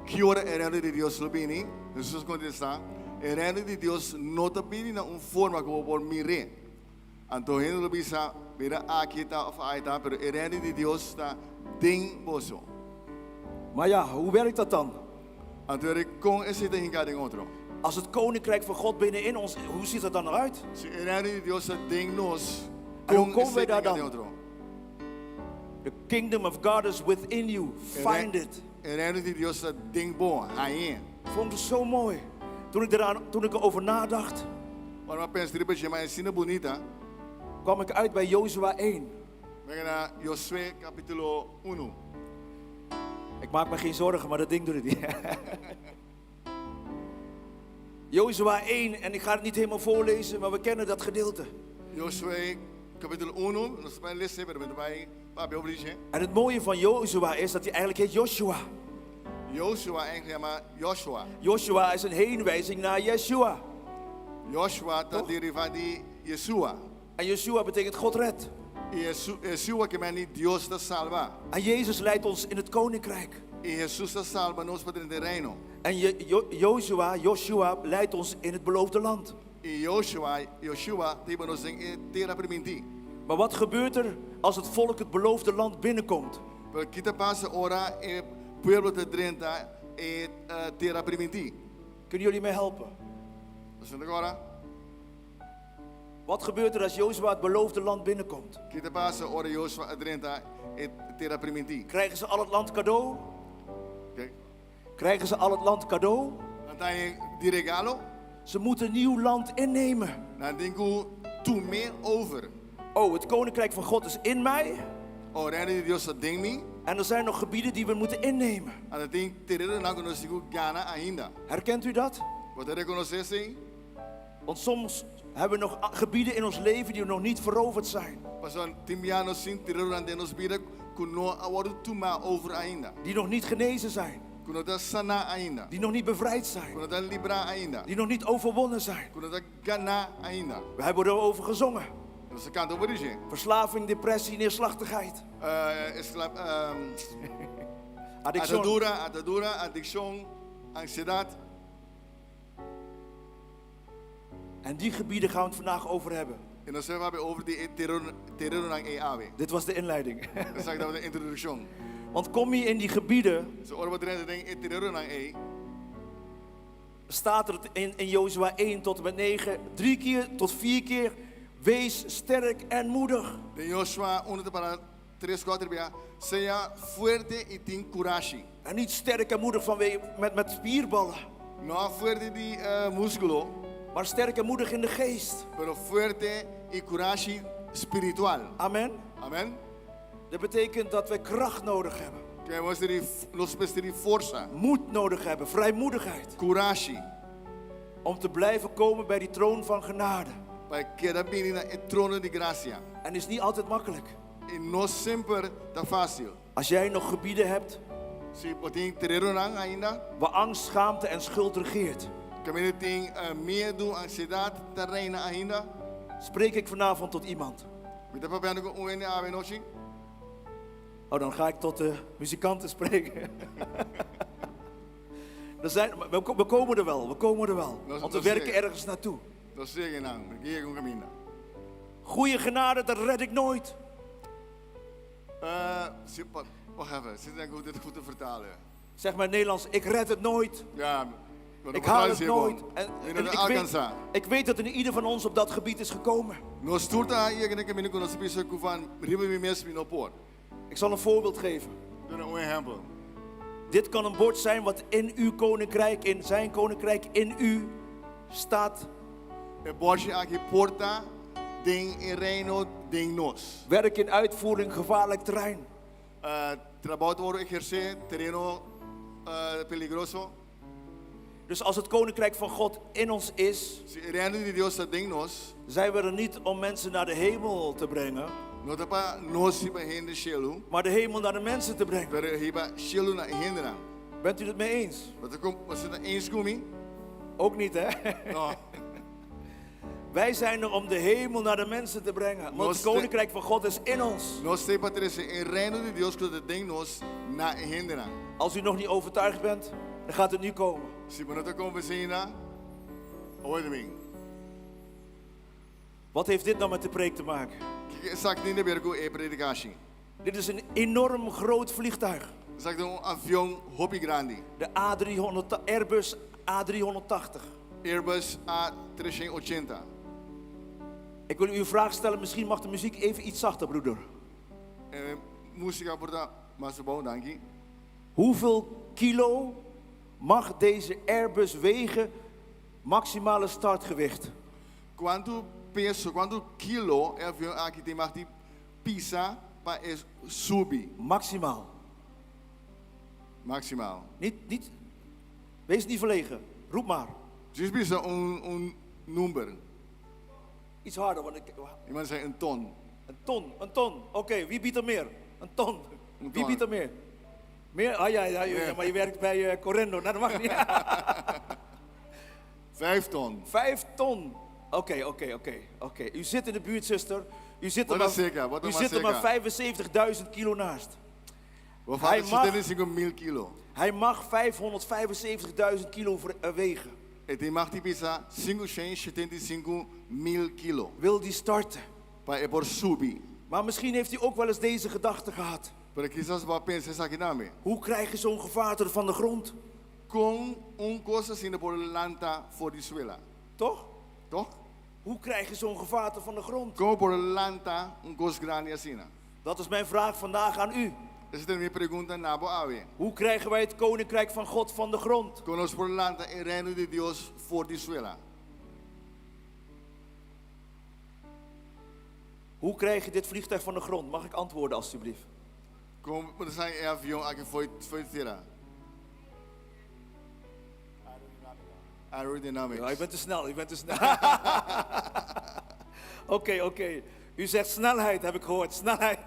H: Ki ora e reino di Dios lo bini? Hesus a kontestá, E reino di Dios no ta bini na un forma ku bo por mir'é. Anto hende lo bisa, Mira, aki e ta òf ai ta, pero e reino di Dios ta den boso.
E: Maar ja, hoe werkt dat dan?
H: Anto eri kon esei ta hinká den otro?
E: Als het koninkrijk van God binnenin ons, hoe ziet dat dan eruit?
H: Si e reino di Dios ta den nos,
E: En hoe
H: kon
E: komen wij
H: esei ta
E: daar
H: hinká den
E: dan?
H: otro?
E: The kingdom of God is within you. Find it.
H: E reino di Dios ta den bo, hañ'é.
E: Vond het zo mooi. Toen ik, eraan, toen ik erover nadacht,
H: Ora mi a pensa riba dje, ma e asina bunita.
E: kwam ik uit bij Jozua 1.
H: Mi a na Josué kapítulo unu.
E: Ik maak me geen zorgen, maar dat ding doet het niet. Jozua 1, en ik ga het niet helemaal voorlezen, maar we kennen dat gedeelte.
H: Josué kapítulo unu, nos ta bai lesa, pero mi ta bai papia over dje.
E: En het mooie van Jozua is dat hij eigenlijk heet Joshua.
H: Joshua eigenlijk yama Joshua.
E: Joshua is een heenwijzing naar Yeshua.
H: Joshua ta deriva di Yeshua.
E: En Yeshua betekent God redt.
H: I Yeshua ke meni Dios ta salba.
E: En Jezus leidt ons in het koninkrijk.
H: I Hesus ta salba nos pa drenta e reino.
E: En Joshua, Joshua leidt ons in het beloofde land.
H: I Joshua, Joshua, ta hiba nos den e tera primintí.
E: Maar wat gebeurt er als het volk het beloofde land binnenkomt?
H: Pero ki ta pasa ora e pueblo ta drenta e tera primintí?
E: Kunnen jullie mij helpen?
H: Boso ta kòrda?
E: Wat gebeurt er als Jozua het beloofde land binnenkomt?
H: Ki ta pasa ora Jozua a drenta e tera primintí?
E: Krijgen ze al het land cadeau?
H: Kijk.
E: Krijgen ze al het land cadeau?
H: Nan ta haña di regalo?
E: Ze moeten nieuw land innemen.
H: Nan tin ku tum'é over.
E: Oh, het koninkrijk van God is in mij.
H: Oh, reino di Dios ta den mi.
E: En er zijn nog gebieden die we moeten innemen.
H: Anto tin terenonan ku nos tin ku gana ainda.
E: Herkent u dat?
H: Bo ta rekonosé esei?
E: Want soms hebben we nog gebieden in ons leven die nog niet veroverd zijn.
H: Pasobra tin bia nos tin terenonan den nos bida ku no a wòrdu tumá over ainda.
E: Die nog niet genezen zijn.
H: Ku no ta saná ainda.
E: Die nog niet bevrijd zijn.
H: Ku no ta librá ainda.
E: Die nog niet overwonnen zijn.
H: Ku no ta ganá ainda.
E: We hebben erover gezongen.
H: Nos a kanta over dje.
E: Verslaving, depressie, neerslachtigheid.
H: Escla
E: Adicción.
H: Atadura, atadura, adikshon, ansiedat.
E: En die gebieden gaan we het vandaag over hebben.
H: I nos ta papia over di e terenonan ei awe.
E: Dit was de inleiding.
H: Esaki tabata e introdukshon.
E: Want kom je in die gebieden,
H: So ora bo drenta den e terenonan ei,
E: staat er in Jozua 1 tot en met 9, 3 keer tot 4 keer, wees sterk en moedig.
H: Den Joshua 1 ta para tres kuater bia, Sea fuerte i tin kurashi.
E: En niet sterk en moedig vanwege, met spierballen.
H: No fuerte di múskulo.
E: Maar sterk en moedig in de geest.
H: Pero fuerte i kurashi spiritual.
E: Amen.
H: Amen.
E: Dat betekent dat we kracht nodig hebben.
H: Ke mester di, nos mester di forsa.
E: Moed nodig hebben, vrijmoedigheid.
H: Kurashi.
E: Om te blijven komen bij die troon van genade.
H: Pa keda bini na e trono di grasia.
E: En is niet altijd makkelijk.
H: I no semper ta fásil.
E: Als jij nog gebieden hebt.
H: Si bo tin terenonan ainda.
E: Waar angst, schaamte en schuld regeert.
H: Kaminda tin miedu, ansiedat ta reina ainda.
E: Spreek ik vanavond tot iemand?
H: Mi ta papiando ku un hende awe nochi?
E: Oh, dan ga ik tot de muzikanten spreken. Er zijn, we we komen er wel, we komen er wel.
H: Nos
E: Want we
H: nos
E: werken
H: yega.
E: ergens naartoe.
H: Nos yega nan, nos yega un kaminda.
E: Goeie genade, dat red ik nooit.
H: Eh, si, pa, wacht even, zit denk ik hoe dit goed te vertalen.
E: Zeg maar in Nederlands, ik red het nooit.
H: Ja, maar
E: Ik haal het nooit. En,
H: En,
E: en ik, weet, ik weet dat er ieder van ons op dat gebied is gekomen.
H: Nos tur ta yega na e kaminda ku nos bisa ku van riba mi mes mi no por.
E: Ik zal een voorbeeld geven.
H: Duna un ehèmpel.
E: Dit kan een bord zijn wat in uw koninkrijk, in zijn koninkrijk, in u staat.
H: E bòrchi aki por ta den e reino den nos.
E: Werk in uitvoering, gevaarlijk terrein.
H: Trabou ta wòrdu ehersé, tereno peligroso.
E: Dus als het koninkrijk van God in ons is,
H: Si e reino di Dios ta den nos,
E: zijn we er niet om mensen naar de hemel te brengen,
H: no ta pa nos hiba hende shelu,
E: maar de hemel naar de mensen te brengen.
H: pero hiba shelu na e hendenan.
E: Bent u het mee eens?
H: Bo ta kom, bo ta eens ku mi?
E: Ook niet, hè?
H: No.
E: Wij zijn er om de hemel naar de mensen te brengen. Want
H: Nos
E: het koninkrijk van God is in ons.
H: Nos t'ei pa trese e reino di Dios ku ta den nos na e hendenan.
E: Als u nog niet overtuigd bent, dan gaat het nu komen.
H: Si bo no ta konvensí ainda, awor ta bin.
E: Wat heeft dit nou met de preek te maken?
H: Kiko esaki tin di ber ku e predikashi?
E: Dit is een enorm groot vliegtuig.
H: Esaki ta un avion hopi grandi.
E: De A300, Airbus A380.
H: Airbus A 380.
E: Ik wil u een vraag stellen, misschien mag de muziek even iets zachter, broeder.
H: E músika por ta mas abou, danki.
E: Hoeveel kilo mag deze Airbus wegen, maximale startgewicht?
H: Kuantu peso, kuantu kilo e avion aki tin mag di pisa pa e subi?
E: Maximaal.
H: Maximaal.
E: Niet, niet, wees niet verlegen, roep maar.
H: Djis bisa un un number.
E: Iets harder, want ik...
H: Iemand zei een ton.
E: Een ton, een ton. Oké, wie biedt er meer? Een ton.
H: Een
E: Wie
H: ton.
E: biedt er meer? Meer? Ah ja, ja, ja, maar je werkt bij eh, Correndo. Nou, dat mag niet.
H: Vijf ton.
E: Vijf ton. Oké, oké, oké, oké. U zit in de buurt, zuster. U zit er
H: Wat
E: maar,
H: een zeker, wat een
E: u zit er maar
H: zeker.
E: 75.000 kilo naast.
H: We
E: Hij
H: mag...
E: mag-
H: mil kilo.
E: Hij mag 575.000 kilo eh, wegen.
H: E tin mag di pisa 575 mil kilo.
E: Wil die starten?
H: Pa e por subi.
E: Maar misschien heeft u ook wel eens deze gedachte gehad.
H: Pero kisas bo a pensa esaki tambe.
E: Hoe krijg je zo'n gevaarte van de grond?
H: Kon un kos asina por lanta for di suela?
E: Toch?
H: Toch?
E: Hoe krijg je zo'n gevaarte van de grond?
H: Kon por lanta un kos grandi asina?
E: Dat is mijn vraag vandaag aan u.
H: Esei ta mi pregunta na bo awe.
E: Hoe krijgen wij het koninkrijk van God van de grond?
H: Kon nos por lanta e reino di Dios for di suela?
E: Hoe krijg je dit vliegtuig van de grond? Mag ik antwoorden alstublieft?
H: Kon bo ta haña e avion aki fo'i fo'i tera? Aerodynamics.
E: Ja, u bent te snel, u bent te snel. Oké, oké. U zegt snelheid, heb ik gehoord. Snelheid.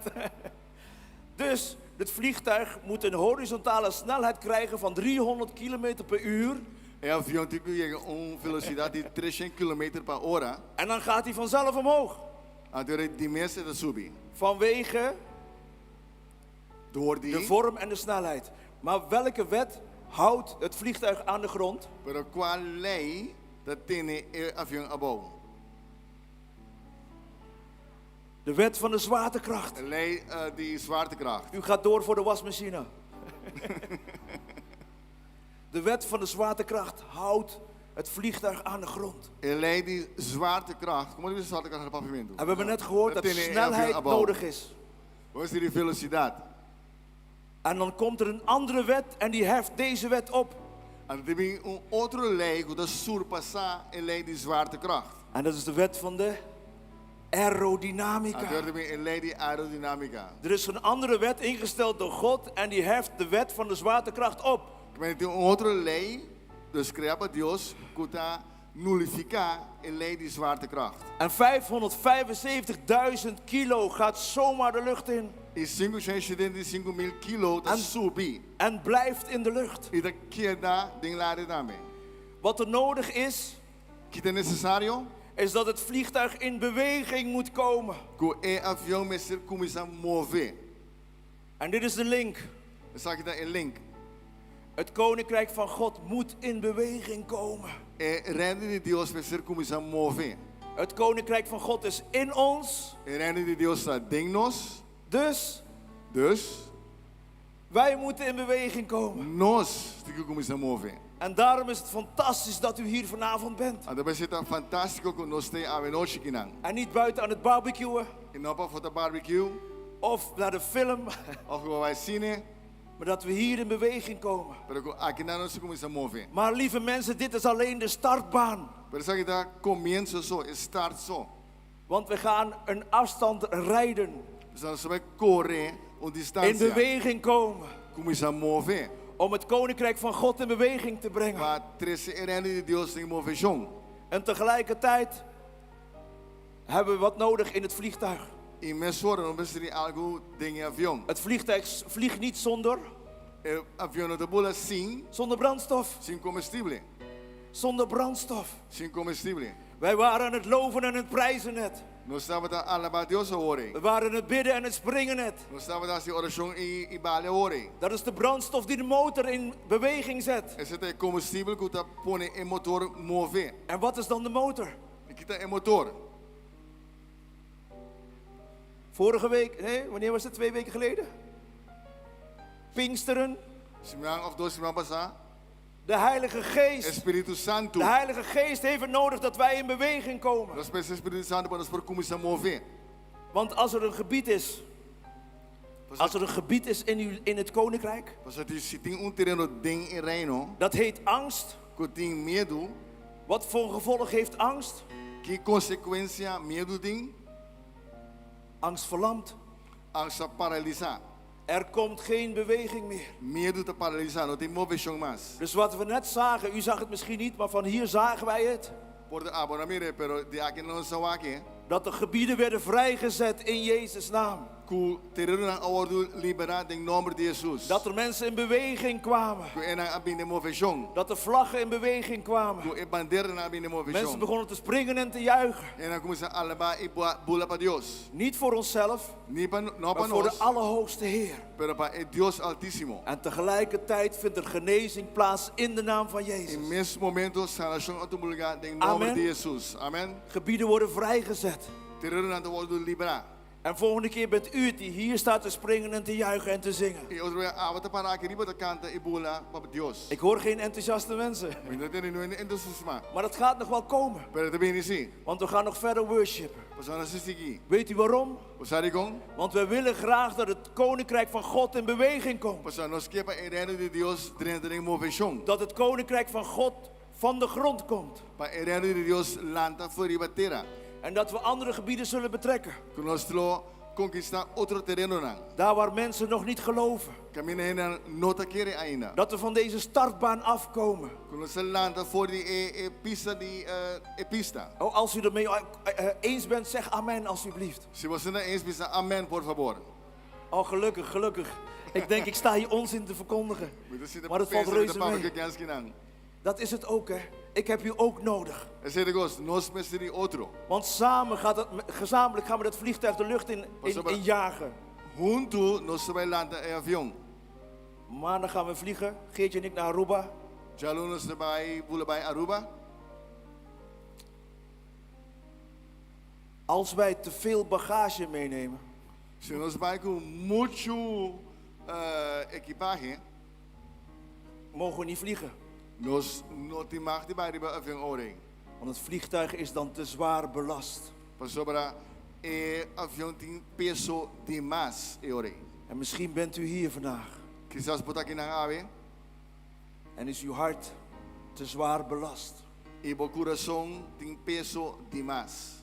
E: Dus het vliegtuig moet een horizontale snelheid krijgen van 300 km per uur.
H: E avion tin ku yega un velosidat di 300 kilometer pa ora.
E: En dan gaat hij vanzelf omhoog.
H: Anto di mes e ta subi.
E: Vanwege
H: Door di.
E: de vorm en de snelheid. Maar welke wet houdt het vliegtuig aan de grond?
H: Pero kua lei ta tene e avion abou?
E: De wet van de zwaartekracht.
H: E lei di zwaartekracht.
E: U gaat door voor de wasmachine. De wet van de zwaartekracht houdt het vliegtuig aan de grond.
H: E lei di zwaartekracht. Komo di zwaartekracht na papiamentu?
E: En we hebben net gehoord dat
H: Ta tene e avion
E: snelheid
H: abou.
E: nodig is.
H: Bo mester di velosidat.
E: En dan komt er een andere wet en die heft deze wet op.
H: Anto ta bin un otro lei ku ta surpasá e lei di zwaartekracht.
E: En dat is de wet van de aerodynamica.
H: Anto ta bin e lei di aerodynamica.
E: Er is een andere wet ingesteld door God en die heft de wet van de zwaartekracht op.
H: Kmeni tin un otro lei, dus kreá pa Dios, ku ta nulifiká e lei di zwaartekracht.
E: En 575.000 kilo gaat zomaar de lucht in.
H: I 575 mil kilo ta subi.
E: En blijft in de lucht.
H: I ta keda den laria tambe.
E: Wat er nodig is,
H: Ki ta nesesario?
E: Is dat het vliegtuig in beweging moet komen.
H: Ku e avion mester kuminsá move.
E: En dit is de link.
H: Esaki ta e link.
E: Het koninkrijk van God moet in beweging komen.
H: E reino di Dios mester kuminsá move.
E: Het koninkrijk van God is in ons.
H: E reino di Dios ta den nos.
E: Dus.
H: Dus,
E: Wij moeten in beweging komen.
H: nos tin ku kuminsá move.
E: En daarom is het fantastisch dat u hier vanavond bent.
H: Anto p'esei ta fantástiko ku nos t'ei awe nochi akinan.
E: En niet buiten aan het barbecuen
H: I no pafó ta barbecue
E: of naar de film,
H: òf ku bai sine,
E: maar dat we hier in beweging komen.
H: pero ku akinan nos kuminsá move.
E: Maar lieve mensen, dit is alleen de startbaan.
H: Pero esaki ta komienso so, e start so.
E: Want we gaan een afstand rijden,
H: Pasobra nos ta bai kore un
E: in
H: distansia.
E: beweging komen,
H: Kuminsá move.
E: om het koninkrijk van God in beweging te brengen.
H: Pa trese e reino di Dios den moveshon.
E: En tegelijkertijd hebben we wat nodig in het vliegtuig.
H: I mesora nos mester di algu den e avion.
E: Het vliegtuig vliegt niet zonder,
H: E avion no ta bula sin,
E: zonder brandstof.
H: sin komestibel.
E: Zonder brandstof.
H: Sin komestibel.
E: Wij waren aan het loven en het prijzen net.
H: Nos tabata alabá Dios awor ei.
E: We waren aan het bidden en het springen net.
H: Nos tabata hasi orashon i i balia awor ei.
E: Dat is de brandstof die de motor in beweging zet.
H: Esei ta e komestibel ku ta pone e motor move.
E: En wat is dan de motor?
H: I ki ta e motor?
E: Vorige week, nee, wanneer was het? Twee weken geleden? Pinksteren,
H: Siman òf dos siman pasá.
E: de Heilige Geest.
H: Spiritu Santu.
E: De Heilige Geest heeft het nodig dat wij in beweging komen.
H: Nos mester Spiritu Santu pa nos por kuminsá move.
E: Want als er een gebied is, als er een gebied is in, uw, in het koninkrijk,
H: Pasobra si tin un tereno den e reino
E: dat heet angst.
H: ku tin miedu,
E: Wat voor gevolg heeft angst?
H: ki konsekuensia miedu tin?
E: Angst verlamt.
H: Angst ta paralisá.
E: Er komt geen beweging meer.
H: Miedu ta paralisá, no tin moveshon mas.
E: Dus wat we net zagen, u zag het misschien niet, maar van hier zagen wij het.
H: Por ta abo no a mir'é, pero di aki nos a wak e.
E: Dat de gebieden werden vrijgezet in Jezus' naam.
H: Ku terenonan a wòrdu liberá den nòmber di Hesus.
E: Dat er mensen in beweging kwamen.
H: Ku hendenan a bin den moveshon.
E: Dat de vlaggen in beweging kwamen.
H: Ku e banderanan a bin den moveshon.
E: Mensen begonnen te springen en te juichen.
H: Hendenan a kuminsá alabá i bula pa Dios.
E: Niet voor onszelf,
H: Ni pa, no pa
E: maar voor de
H: nos,
E: Allerhoogste Heer.
H: pero pa e Dios Altísimo.
E: En tegelijkertijd vindt er genezing plaats in de naam van
H: I
E: Jezus.
H: mes momento sanashon a tuma lugá den nòmber
E: Amen.
H: di Hesus. Amen.
E: Gebieden worden vrijgezet.
H: Terenonan ta wòrdu liberá.
E: En volgende keer bent u het die hier staat te springen en te juichen en te zingen.
H: I otro bia abo ta pará aki riba ta kanta i bula pa Dios.
E: Ik hoor geen enthousiaste mensen.
H: Mi no tende niun entusiasmá.
E: Maar dat gaat nog wel komen.
H: Pero e ta bini sí.
E: Want we gaan nog verder worshipen.
H: Pasobra nos ta sigui.
E: Weet u waarom?
H: Bo sa dikon?
E: Want wij willen graag dat het koninkrijk van God in beweging komt.
H: Pasobra nos ke pa e reino di Dios drenta den moveshon.
E: Dat het koninkrijk van God van de grond komt.
H: Pa e reino di Dios lanta for riba tera.
E: En dat we andere gebieden zullen betrekken.
H: Ku nos lo konkistá otro terenonan.
E: Daar waar mensen nog niet geloven.
H: Kaminda hendenan no ta kere ainda.
E: Dat we van deze startbaan afkomen.
H: Ku nos ta lanta for di e e pista di e pista.
E: Oh, als u ermee eens bent, zeg amen alsjeblieft.
H: Si bo ta eens, bisa amen, por fabor.
E: Oh, gelukkig, gelukkig. Ik denk, ik sta hier onzin te verkondigen.
H: Mi ta sinta
E: Maar dat valt
H: pensa mi ta
E: reuze
H: papia
E: mee.
H: ku kèns kinan.
E: Dat is het ook, hè. Ik heb u ook nodig.
H: Esei ta e kos, nos mester di otro.
E: Want samen gaat het, gezamenlijk gaan we dat vliegtuig de lucht in,
H: Pas
E: in,
H: op,
E: in jagen.
H: Huntu nos ta bai lanta e avion.
E: Maandag gaan we vliegen, Geertje en ik naar Aruba.
H: Djaluna nos ta bai bula bai Aruba.
E: Als wij te veel bagage meenemen,
H: Si nos bai ku muchu ekipahe,
E: mogen we niet vliegen.
H: Nos no tin mag di bai riba avion e ora ei.
E: Want het vliegtuig is dan te zwaar belast.
H: Pasobra e avion tin peso demas e ora ei.
E: En misschien bent u hier vandaag
H: Kisas bo ta akinan awe
E: en is uw hart te zwaar belast.
H: I bo kurason tin peso demas.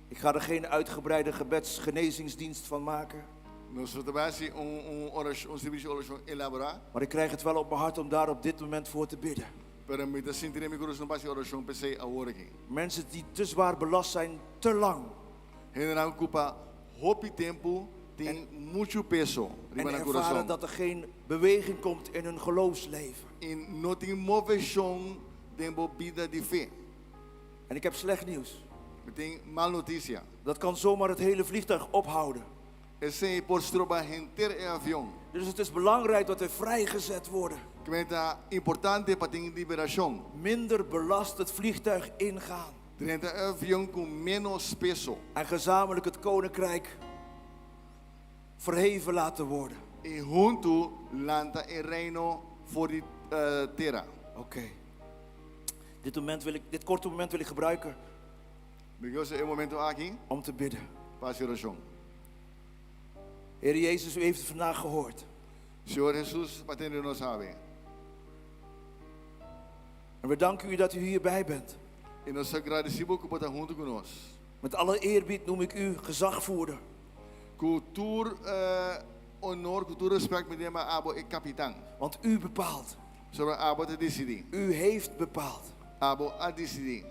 E: Ik ga er geen uitgebreide gebedsgenezingsdienst van maken.
H: Nos no ta bai hasi un un orashon, un servisio di orashon elaborá.
E: Maar ik krijg het wel op mijn hart om daar op dit moment voor te bidden.
H: Pero mi ta sinti den mi kurason pa hasi orashon p'esei awor aki.
E: Mensen die te zwaar belast zijn, te lang.
H: Hendenan ku pa hopi tempu tin muchu peso
E: En
H: riba nan
E: ervaren
H: kurason.
E: dat er geen beweging komt in hun geloofsleven.
H: I no tin moveshon den bo bida di fe.
E: En ik heb slecht nieuws.
H: Mi tin mal notisia.
E: Dat kan zomaar het hele vliegtuig ophouden.
H: Esei por stroba henter e avion.
E: Dus het is belangrijk dat we vrijgezet worden.
H: Ke men ta importante pa tin liberashon.
E: Minder belast het vliegtuig ingaan.
H: Drenta e avion ku ménos peso.
E: En gezamenlijk het koninkrijk verheven laten worden.
H: I huntu lanta e reino for di tera.
E: Oké. Dit moment wil ik, dit korte moment wil ik gebruiken
H: Mi ke usa e momento aki
E: om te bidden.
H: pa hasi orashon.
E: Heer Jezus, u heeft het vandaag gehoord.
H: Señor Hesus, bo a tende nos awe.
E: En we danken u dat u hierbij bent.
H: I nos ta gradisí bo ku bo ta huntu ku nos.
E: Met alle eerbied noem ik u gezagvoerder.
H: Ku tur honor, ku tur respèkt mi ta yama abo e kapitan.
E: Want u bepaalt.
H: Pasobra abo ta disidí.
E: U heeft bepaald.
H: Abo a disidí.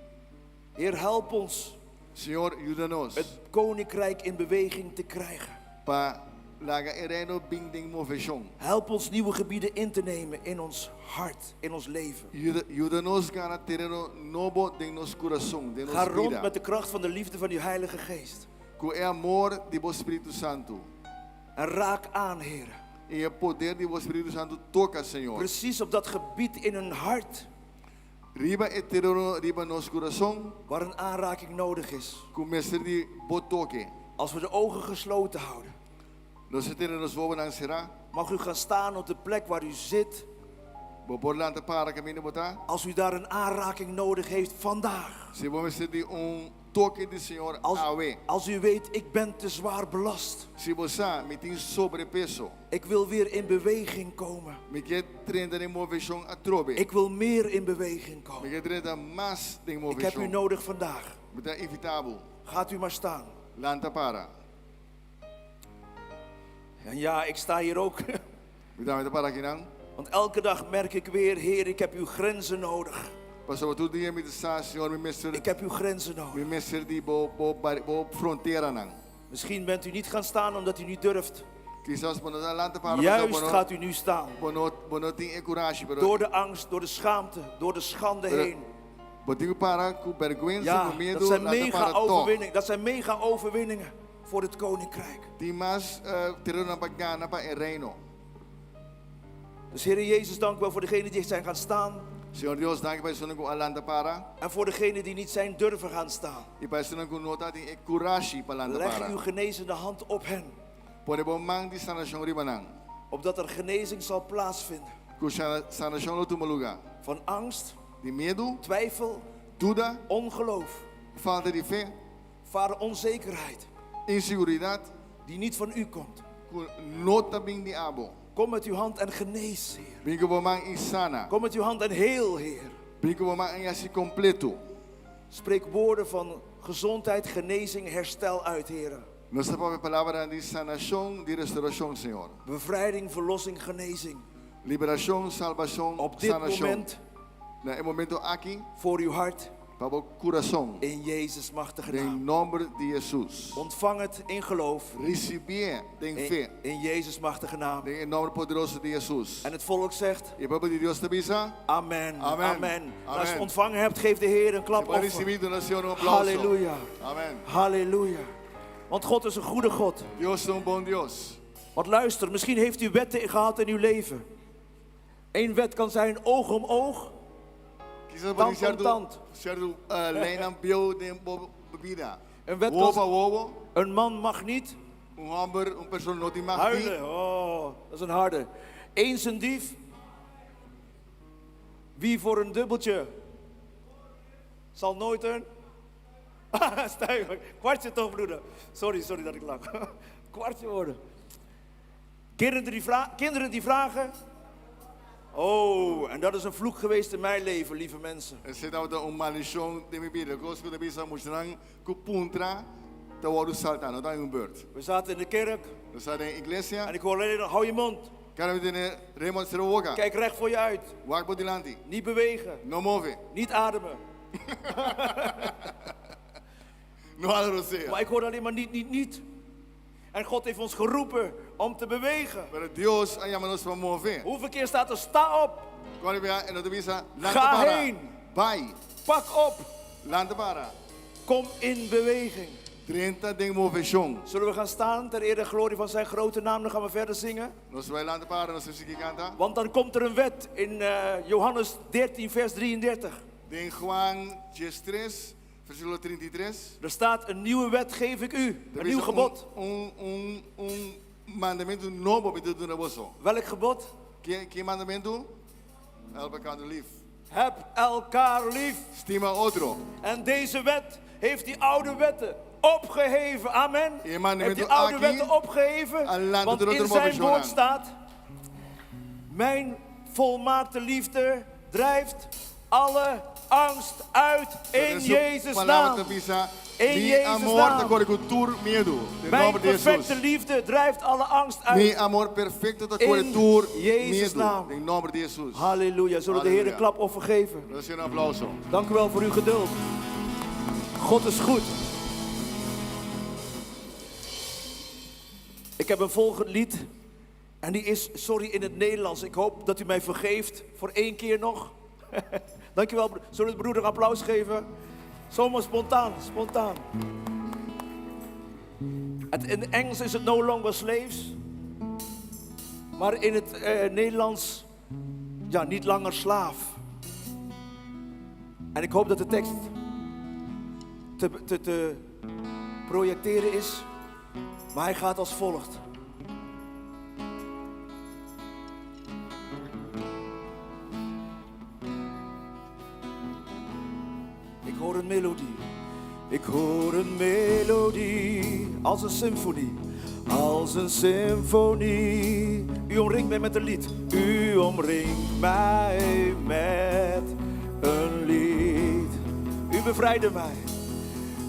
E: Heer, help ons.
H: Señor, yuda nos.
E: Het koninkrijk in beweging te krijgen.
H: Pa laga e reino bin den moveshon.
E: Help ons nieuwe gebieden in te nemen in ons hart, in ons leven.
H: Yuda, yuda nos gana tereno nobo den nos kurason, den nos
E: Ga rond
H: bida.
E: met de kracht van de liefde van uw Heilige Geest.
H: Ku e amor di bo Spiritu Santu.
E: En raak aan, Heer.
H: I e poder di bo Spiritu Santu toka, Señor.
E: Precies op dat gebied in hun hart.
H: Riba e tereno riba nos kurason.
E: Waar een aanraking nodig is.
H: Ku mester di bo toke.
E: Als we de ogen gesloten houden.
H: Nos ta tene nos wowonan será.
E: Mag u gaan staan op de plek waar u zit.
H: Bo por lanta para kaminda bo ta.
E: Als u daar een aanraking nodig heeft vandaag.
H: Si bo mester di un toke di Señor awe.
E: Als u weet, ik ben te zwaar belast.
H: Si bo sa, mi tin sobrepeso.
E: Ik wil weer in beweging komen.
H: Mi ke drenta den moveshon atrobe.
E: Ik wil meer in beweging komen.
H: Mi ke drenta mas den
E: Ik heb u
H: moveshon.
E: nodig vandaag.
H: Mi ta invitá bo.
E: Gaat u maar staan.
H: Lanta para.
E: En ja, ik sta hier ook.
H: Mi tambe ta para akinan.
E: Want elke dag merk ik weer, Heer, ik heb uw grenzen nodig.
H: Pasobra tur dia mi ta sa, Señor, mi mester.
E: Ik heb uw grenzen nodig.
H: Mi mester di bo bo bo fronteranan.
E: Misschien bent u niet gaan staan omdat u niet durft.
H: Kisas bo no ta lanta para
E: Juist gaat u nu staan.
H: Bo no bo no tin e kurashi, pero
E: Door de angst, door de schaamte, door de schande
H: Pero
E: heen.
H: Bo tin ku para ku bergwensa,
E: Ja,
H: ku miedu,
E: dat zijn
H: lanta
E: mega
H: para tòg.
E: overwinningen. Dat zijn mega overwinningen voor het koninkrijk.
H: Tin mas terenonan pa gana pa e reino.
E: Dus Heer Jezus, dank u wel voor degenen die zijn gaan staan.
H: Señor Dios, danki pa esunnan ku a lanta para.
E: En voor degenen die niet zijn durven gaan staan.
H: I pa esunnan ku no ta tin e kurashi pa lanta
E: Leg
H: para.
E: uw genezende hand op hen.
H: Pone bo man di sanashon riba nan.
E: Opdat er genezing zal plaatsvinden.
H: Ku sanashon lo tuma lugá.
E: Van angst.
H: Di miedu.
E: Twijfel.
H: Duda.
E: Ongeloof.
H: Falta di fe.
E: Vader, onzekerheid.
H: Inseguridat.
E: Die niet van u komt.
H: Ku no ta bin di abo.
E: Kom met uw hand en genees, Heer.
H: Bin ku bo man i sana.
E: Kom met uw hand en heel, Heer.
H: Bin ku bo man i hasi kompleto.
E: Spreek woorden van gezondheid, genezing, herstel uit, Heer.
H: Nos ta papia palabranan di sanashon, di restaurashon, Señor.
E: Bevrijding, verlossing, genezing.
H: Liberashon, salbashon,
E: Op dit
H: sanashon.
E: moment.
H: Na e momento aki.
E: Voor uw hart.
H: Pa bo kurason.
E: In Jezus machtige
H: Den
E: naam.
H: nomber di Jesus.
E: Ontvang het in geloof.
H: Risibié den
E: In,
H: fe.
E: in Jezus machtige naam.
H: Den e nomber poderoso di Jesus.
E: En het volk zegt.
H: I e pueblo di Dios ta bisa.
E: Amen.
H: Amen.
E: Amen. En als je het
H: Amen.
E: ontvangen hebt, geef de Heer een
H: Si bo a
E: klapoffer.
H: risibí, duna Señor un aplauso.
E: Halleluja.
H: Amen.
E: Halleluja. Want God is een goede God.
H: Dios ta un bon Dios.
E: Want luister, misschien heeft u wetten gehad in uw leven. Eén wet kan zijn oog om oog.
H: Kisas bo tin
E: Tand om
H: sierto,
E: tand.
H: sierto leinan bieu den bo bida.
E: Een wet
H: Wowo
E: kan
H: pa wowo.
E: Een man mag niet.
H: Un hòmber, un persona no tin mag di.
E: Huilen, oh, dat is een harde. Eens een dief. Wie voor een dubbeltje zal nooit een stuiver. Kwartje toch, broeder. Sorry, sorry dat ik lach. Kwartje worden. Kinderen die, kinderen die vragen. Oh, en dat is een vloek geweest in mijn leven, lieve mensen.
H: Esei tabata un maldishon den mi bida. Kos ku ta bisa muchanan ku puntra ta wòrdu saltá, no ta un beurt.
E: We zaten in de kerk.
H: Nos tabata den iglesia.
E: En ik hoor alleen nog, hou je mond.
H: Kada mi tende Raymond sera boka.
E: Kijk recht voor je uit.
H: Wak bo dilanti.
E: Niet bewegen.
H: No move.
E: Niet ademen.
H: No hala rosea.
E: Maar ik hoorde alleen maar niet, niet, niet. En God heeft ons geroepen om te bewegen.
H: Pero Dios a yama nos pa move.
E: Hoeveel keer staat er sta op?
H: Kuantu bia e no ta bisa lanta
E: Ga
H: para.
E: heen.
H: Bai.
E: Pak op.
H: Lanta para.
E: Kom in beweging.
H: Drenta den moveshon.
E: Zullen we gaan staan ter ere en glorie van zijn grote naam? Dan gaan we verder zingen.
H: Nos ta bai lanta para, nos ta sigui kanta.
E: Want dan komt er een wet in eh, Johannes 13, vers 33.
H: Den Juan 13, Versíkulo 33.
E: Er staat een nieuwe wet geef ik u. Een nieuw gebod.
H: Un, un, un mandamentu nobo mi ta duna boso.
E: Welk gebod?
H: Ki, ki mandamentu? Elkaar lief.
E: Heb elkaar lief.
H: Stima otro.
E: En deze wet heeft die oude wetten opgeheven. Amen.
H: E mandamentu
E: Heeft die oude
H: aki,
E: wetten opgeheven.
H: a lanta
E: Want
H: tur
E: in
H: otro
E: zijn
H: moveshonnan.
E: woord staat. Mijn volmaakte liefde drijft alle angst uit in
H: Su
E: Jezus'
H: palabra
E: naam.
H: ta bisa,
E: In
H: Mi
E: Jezus'
H: amor ta
E: naam.
H: kore ku tur miedu. Den
E: Mijn
H: nòmber di Jesus.
E: perfecte liefde drijft alle angst
H: Mi
E: uit.
H: amor perfekto ta kore
E: In
H: tur
E: Jezus'
H: miedu.
E: naam.
H: Den nòmber di Jesus.
E: Halleluja. Zullen we de Heer een
H: Halleluja.
E: klapoffer geven?
H: Duna Señor un aplouso.
E: Dank u wel voor uw geduld. God is goed. Ik heb een volgend lied. En die is, sorry, in het Nederlands. Ik hoop dat u mij vergeeft voor één keer nog. Dankjewel. Zullen we de broeder een applaus geven? Zomaar spontaan, spontaan. In het Engels is het no longer slaves. Maar in het Nederlands, ja, niet langer slaaf. En ik hoop dat de tekst te projecteren is. Maar hij gaat als volgt. Ik hoor een melodie. Ik hoor een melodie als een symfonie. Als een symfonie. U omringt mij met een lied. U omringt mij met een lied. U bevrijdde mij.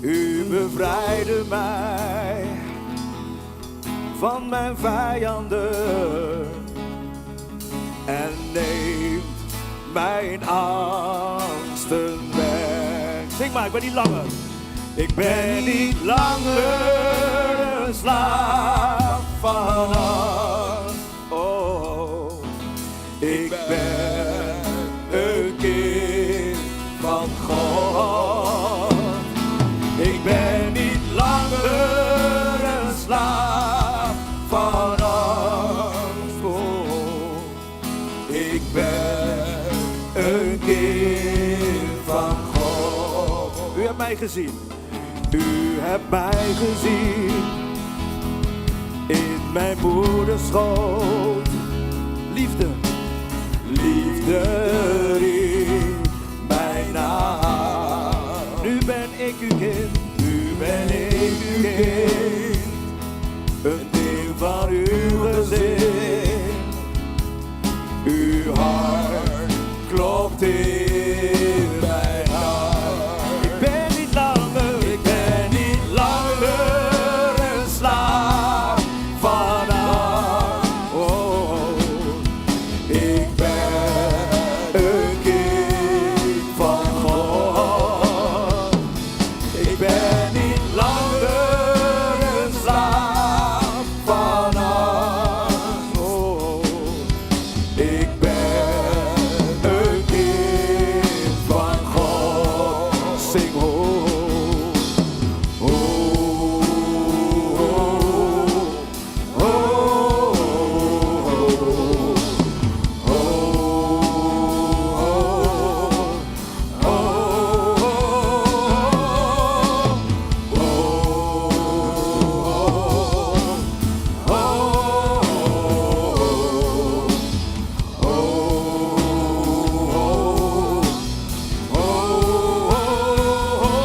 E: U bevrijdde mij van mijn vijanden. En neemt mijn angsten weg. Zing maar, ik ben niet langer. Ik ben niet langer een slaaf van angst. Oh, ik ben een kind van God. Ik ben niet langer een slaaf van angst. Oh, ik ben een kind van God. U hebt mij gezien. U hebt mij gezien. In mijn moeders schoot. Liefde. Liefde riep mij na. Nu ben ik uw kind. Nu ben ik uw kind. Een deel van uw gezin. Uw hart klopt in mijn hart. Ik ben niet langer, ik ben niet langer een slaaf van angst. Oh, ik ben een kind van God. Ik ben niet langer een slaaf van angst. Oh, ik ben een kind van God. Zing ho, ho, ho, ho, ho, ho, ho, ho.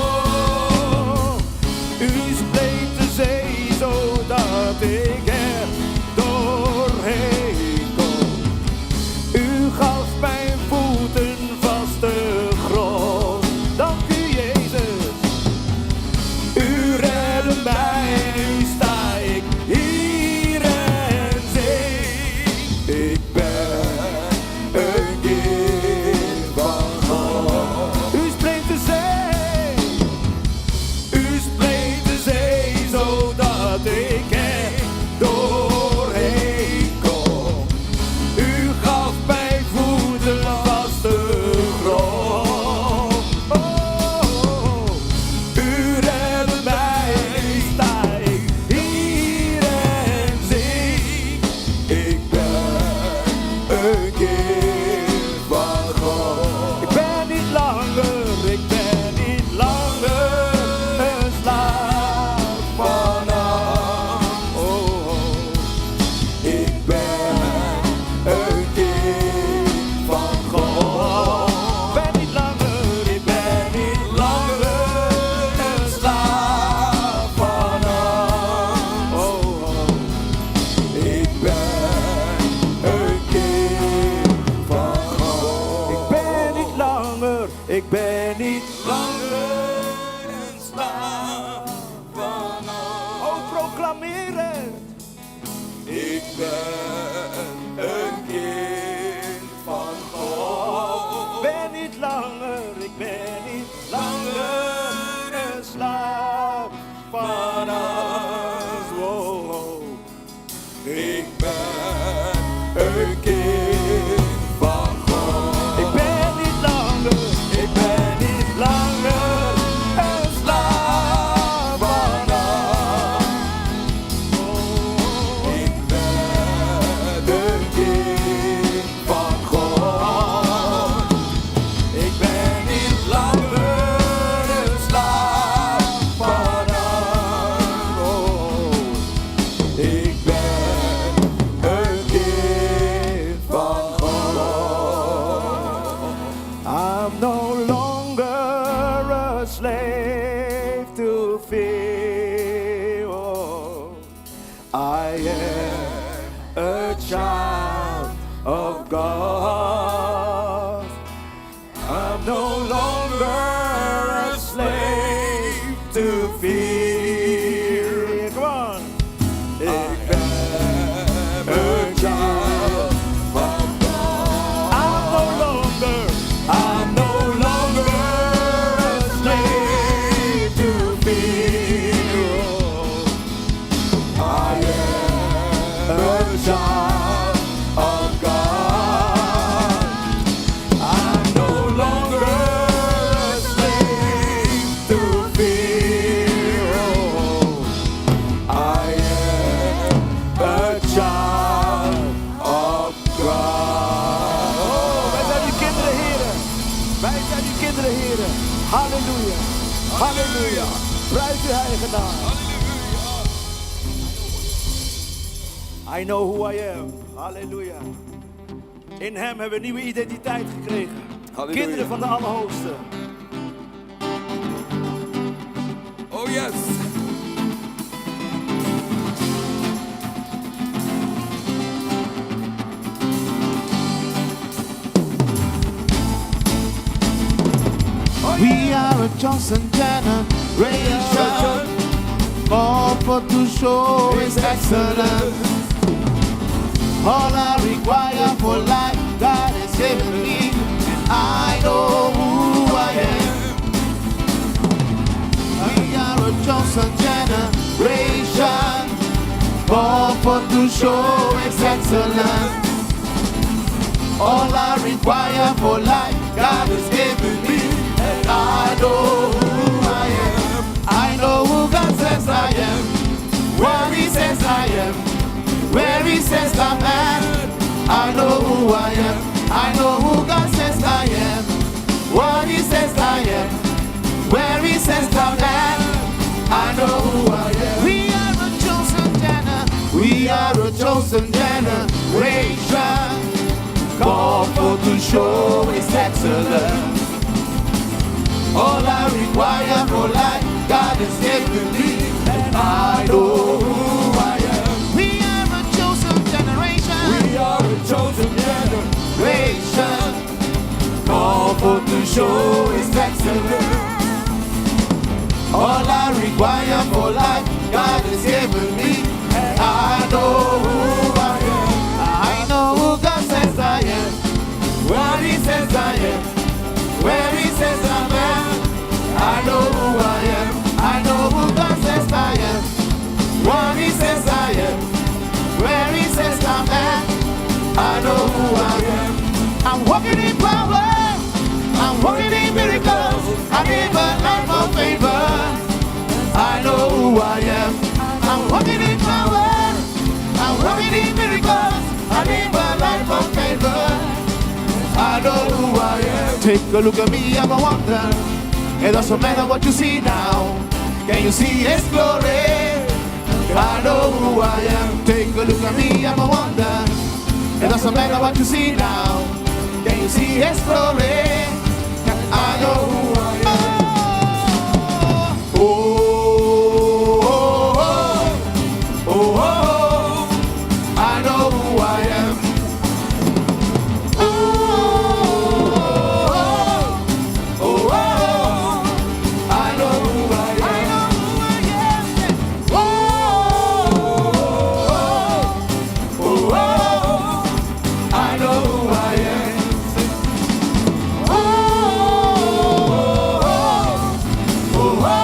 E: a slave to fear. Oh, I am a child of God. I'm no longer a slave to fear. Come on. Ik ben een child of God. I'm no longer, I'm no longer a slave to fear. I am a child of God. I'm no longer a slave to fear. I am a child of God. Oh, wij zijn uw kinderen, heren. Wij zijn uw kinderen, heren. Halleluja. Halleluja. Prijs uw heilige naam. I know who I am. Halleluja. In hem hebben we een nieuwe identiteit gekregen.
D: Halleluja.
E: Kinderen van de Allerhoogste.
D: Oh yes.
G: We are a chosen generation, called forth to show His excellence. All I require for life, God has given me, and I know who I am. We are a chosen generation, called forth to show His excellence. All I require for life, God has given me, and I know who I am. I know who God says I am, where He says I am, where He says I'm at. I know who I am. I know who God says I am, what He says I am, where He says I'm at. I know who I am. We are a chosen generation. We are a chosen generation. Called forth to show His excellence. All I require for life, God has given me, and I know who I am. We are a chosen generation.
D: We are a chosen
G: generation. Called forth to show His excellence. All I require for life, God has given me, and I know who I am. I know who God says I am, what He says I am, where He says I'm at. I know who I am. I know who God says I am, what He says I am, where He says I'm at. I know who I am. I'm walking in power. I'm walking in miracles. I live a life of favor. I know who I am. I'm walking in power. I'm walking in miracles. I live a life of favor. I know who I am. Take a look at me, I'm a wonder. It doesn't matter what you see now. Can you see His glory? I know who I am. Take a look at me, I'm a wonder. It doesn't matter what you see now. Can you see His glory? I know who I am. Oh, oh, oh, oh, oh, I know who I am. Oh, oh, oh, oh, I know who I am. I know who I am. Oh, oh, oh, oh, I know who I am. Oh, oh, oh, oh,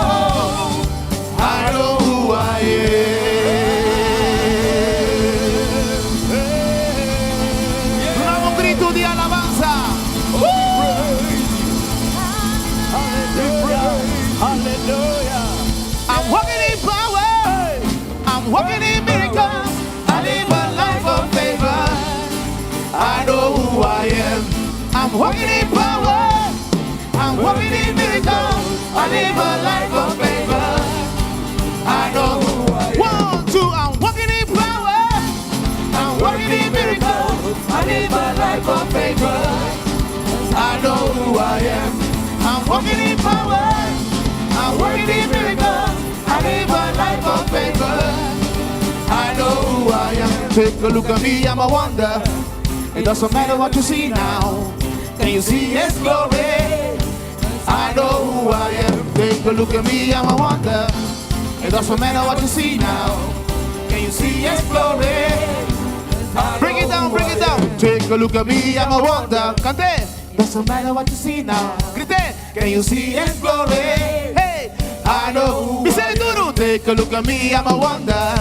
G: I know who I am. Duna un grito di alabansa.
E: Hallelujah. Hallelujah.
G: I'm walking in power. I'm walking in miracles. I live a life of favor. I know who I am. I'm walking in power. I'm walking in miracles. I live a life of favor. I know who I am. One, two, I'm walking in power. I'm walking in miracles. I live a life of favor. I know who I am. I'm walking in power. Take a look at me, I'm a wonder. It doesn't matter what you see now. Can you see His glory? I know who I am. Take a look at me, I'm a wonder. It doesn't matter what you see now. Can you see His glory? Bring it down, bring it down. Take a look at me, I'm a wonder. Cante. Doesn't matter what you see now. Grite. Can you see His glory? Hey, I know. Bis'é duru. Take a look at me, I'm a wonder.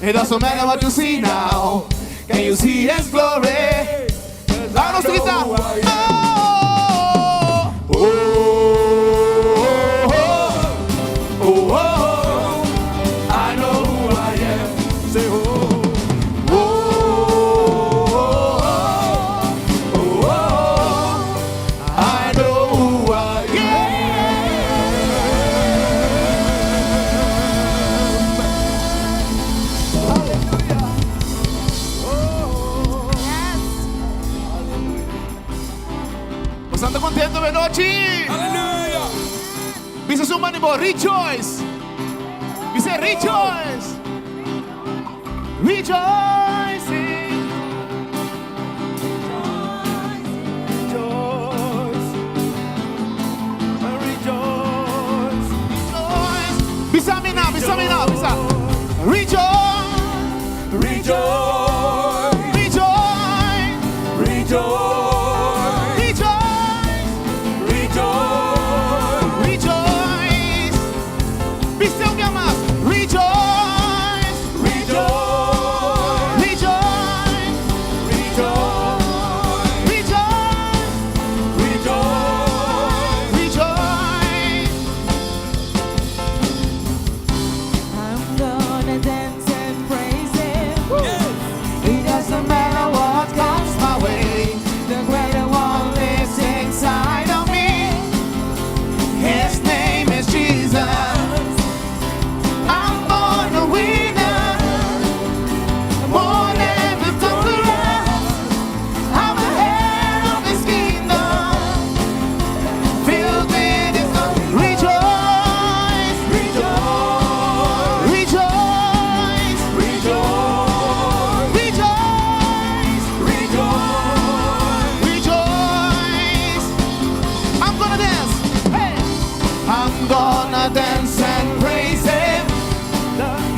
G: It doesn't matter what you see now. Can you see His glory? Vamos gritar. Oh, oh, oh, oh, oh, I know who I am. Say oh, oh, oh, oh, oh, I know who I am.
B: Yes.
G: Bastante kontentu e nochi.
D: Aleluya!
G: Bisa su manibo, rejoice. Bisa rejoice. Rejoicing.
E: Rejoice. Rejoice.
G: Rejoice. Bisa mi na, bisa mi na, bisa. Rejoice.
E: Rejoice.
G: Rejoice.
E: Rejoice.
G: Rejoice.
E: Rejoice.
G: Rejoice. Bisa un biaha mas. Rejoice.
E: Rejoice.
G: Rejoice.
E: Rejoice.
G: Rejoice.
E: Rejoice.
G: Rejoice.
F: I'm gonna dance and praise Him.
G: It doesn't matter what comes my way.
F: The greater one
G: Lives inside of me. His name is Jesus. I'm born a winner. More than a conqueror. I'm a heir of His kingdom. Filled with His love. Rejoice.
E: Rejoice.
G: Rejoice.
E: Rejoice.
G: Rejoice.
E: Rejoice.
G: Rejoice. I'm gonna dance. Hey. I'm gonna dance and praise Him.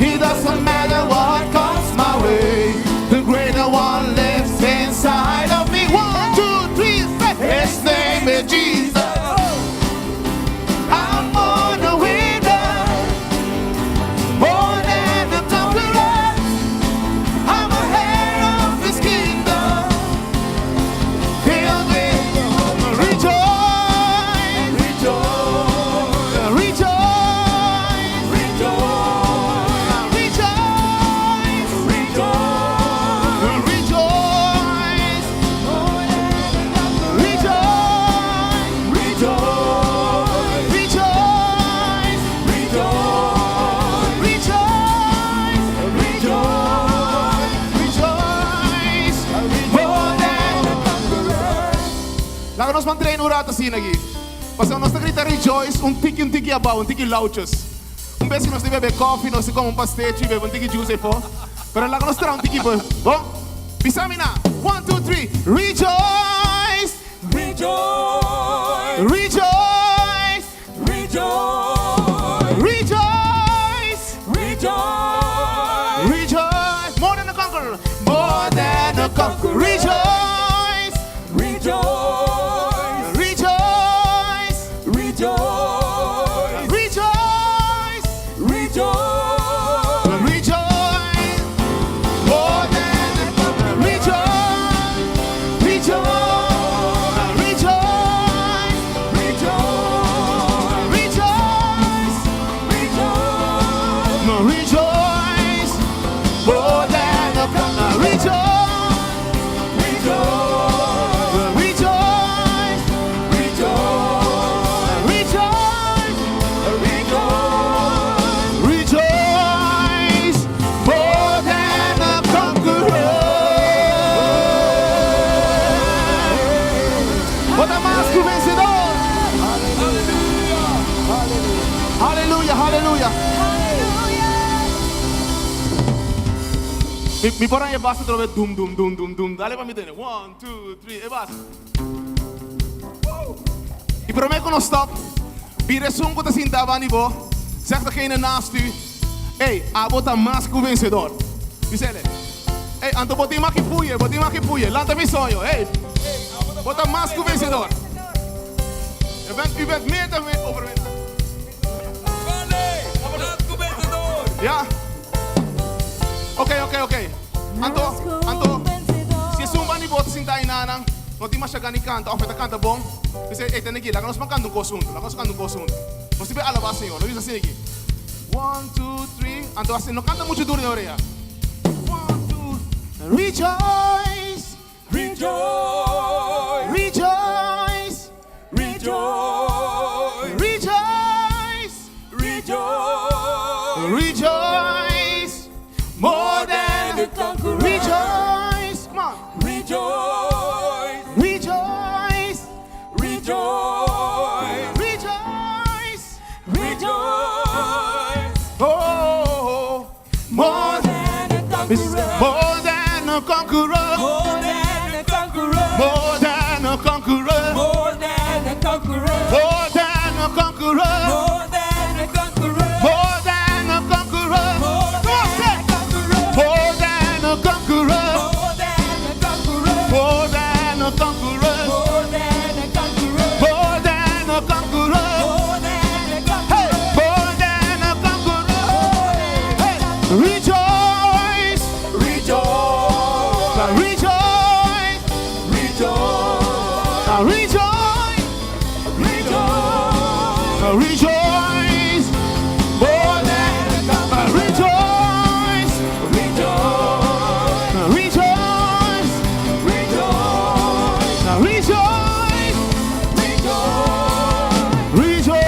G: It doesn't matter what comes my way. The greater one lives inside of me. One, two, three, say. His name is Jesus. I'm born a winner. More than a conqueror. I'm a heir of His kingdom. Filled with rejoice,
E: Rejoice.
G: rejoice,
E: Rejoice.
G: rejoice,
E: Rejoice.
G: rejoice, rejoice,
E: Rejoice.
G: rejoice,
E: Rejoice.
G: rejoice,
E: Rejoice.
G: rejoice. More than a conqueror. Laga nos mantene un ratu asina aki. Pasobra nos ta grita rejoice, un tiki abou, un tiki lauchos. Un bes ku nos bebe koffie, nos kome un pastechi, bebe un tiki juice afó. Pero laga nos traha un tiki bon. Bisa mi na. One, two, three. Rejoice!
D: Rejoice!
G: Rejoice!
D: Rejoice!
G: Rejoice!
D: Rejoice!
G: Rejoice! More than a conqueror! More than a conqueror! Rejoice!
D: Rejoice!
G: Rejoice!
D: Rejoice!
G: Rejoice!
D: Rejoice!
G: Rejoice! More than a conqueror! Rejoice! Rejoice! Rejoice!
D: Rejoice!
G: Rejoice!
D: Rejoice!
G: No, rejoice! More than a conqueror! Rejoice!
D: Rejoice!
G: Rejoice!
D: Rejoice!
G: Rejoice!
D: Rejoice!
G: Rejoice! More than a conqueror. Bo ta mas ku vensedó. Aleluya, aleluya.
B: Hallelujah.
G: Mi, mi por e bas otra vez. Dum, dum, dum, dum, dum. Dale pa mi tende. One, two, three. E bas. I promé ku nos stop, bira esun ku ta sinta banda di bo, zeg degene naast u, Ey, abo ta mas ku vensedor. Bisele, Ey, anto bo tin maki puye, bo tin maki puye. Lanta mi soño. Ey, bo ta mas ku vensedor. Je bent, u bent meer dan overwinnaar. Ja. Oké, oké, oké. Anto, anto, si esun banda di bo ta sinta einan, no tin masha gana di kanta, òf e ta kanta bon, bisa, ey, tende aki, laga nos ban kanta un kos huntu, laga nos kanta un kos huntu. Nos tin alabá Señor, nos bisa asina aki. One, two, three. Anto asina, no kanta muchu duru den orea. One, two, rejoice!
D: Rejoice!
G: Rejoice!
D: Rejoice!
G: Rejoice!
D: Rejoice!
G: Rejoice! More than
F: a conqueror.
G: Rejoice! Come on.
D: Rejoice!
G: Rejoice!
D: Rejoice!
G: Rejoice!
D: Rejoice!
G: Oh, more than
F: Than a conqueror.
G: more than a conqueror.
F: More than a conqueror.
G: More than a conqueror.
F: More than a conqueror.
G: More than a conqueror.
F: More than a conqueror.
G: More than a conqueror.
F: More
G: Come on,
F: than
G: say
F: a
G: it.
F: conqueror.
G: More than a conqueror.
F: More than a conqueror.
G: More than a conqueror.
F: More than a conqueror.
G: More than a conqueror.
F: More than a
G: Hey,
F: conqueror.
G: more than a conqueror. Hey, rejoice.
D: Rejoice!
G: Rejoice.
D: Rejoice!
G: Rejoice.
D: Rejoice!
G: Rejoice. More than a conqueror. Rejoice.
D: Rejoice!
G: Rejoice.
D: Rejoice!
G: Rejoice.
D: Rejoice!
G: Rejoice.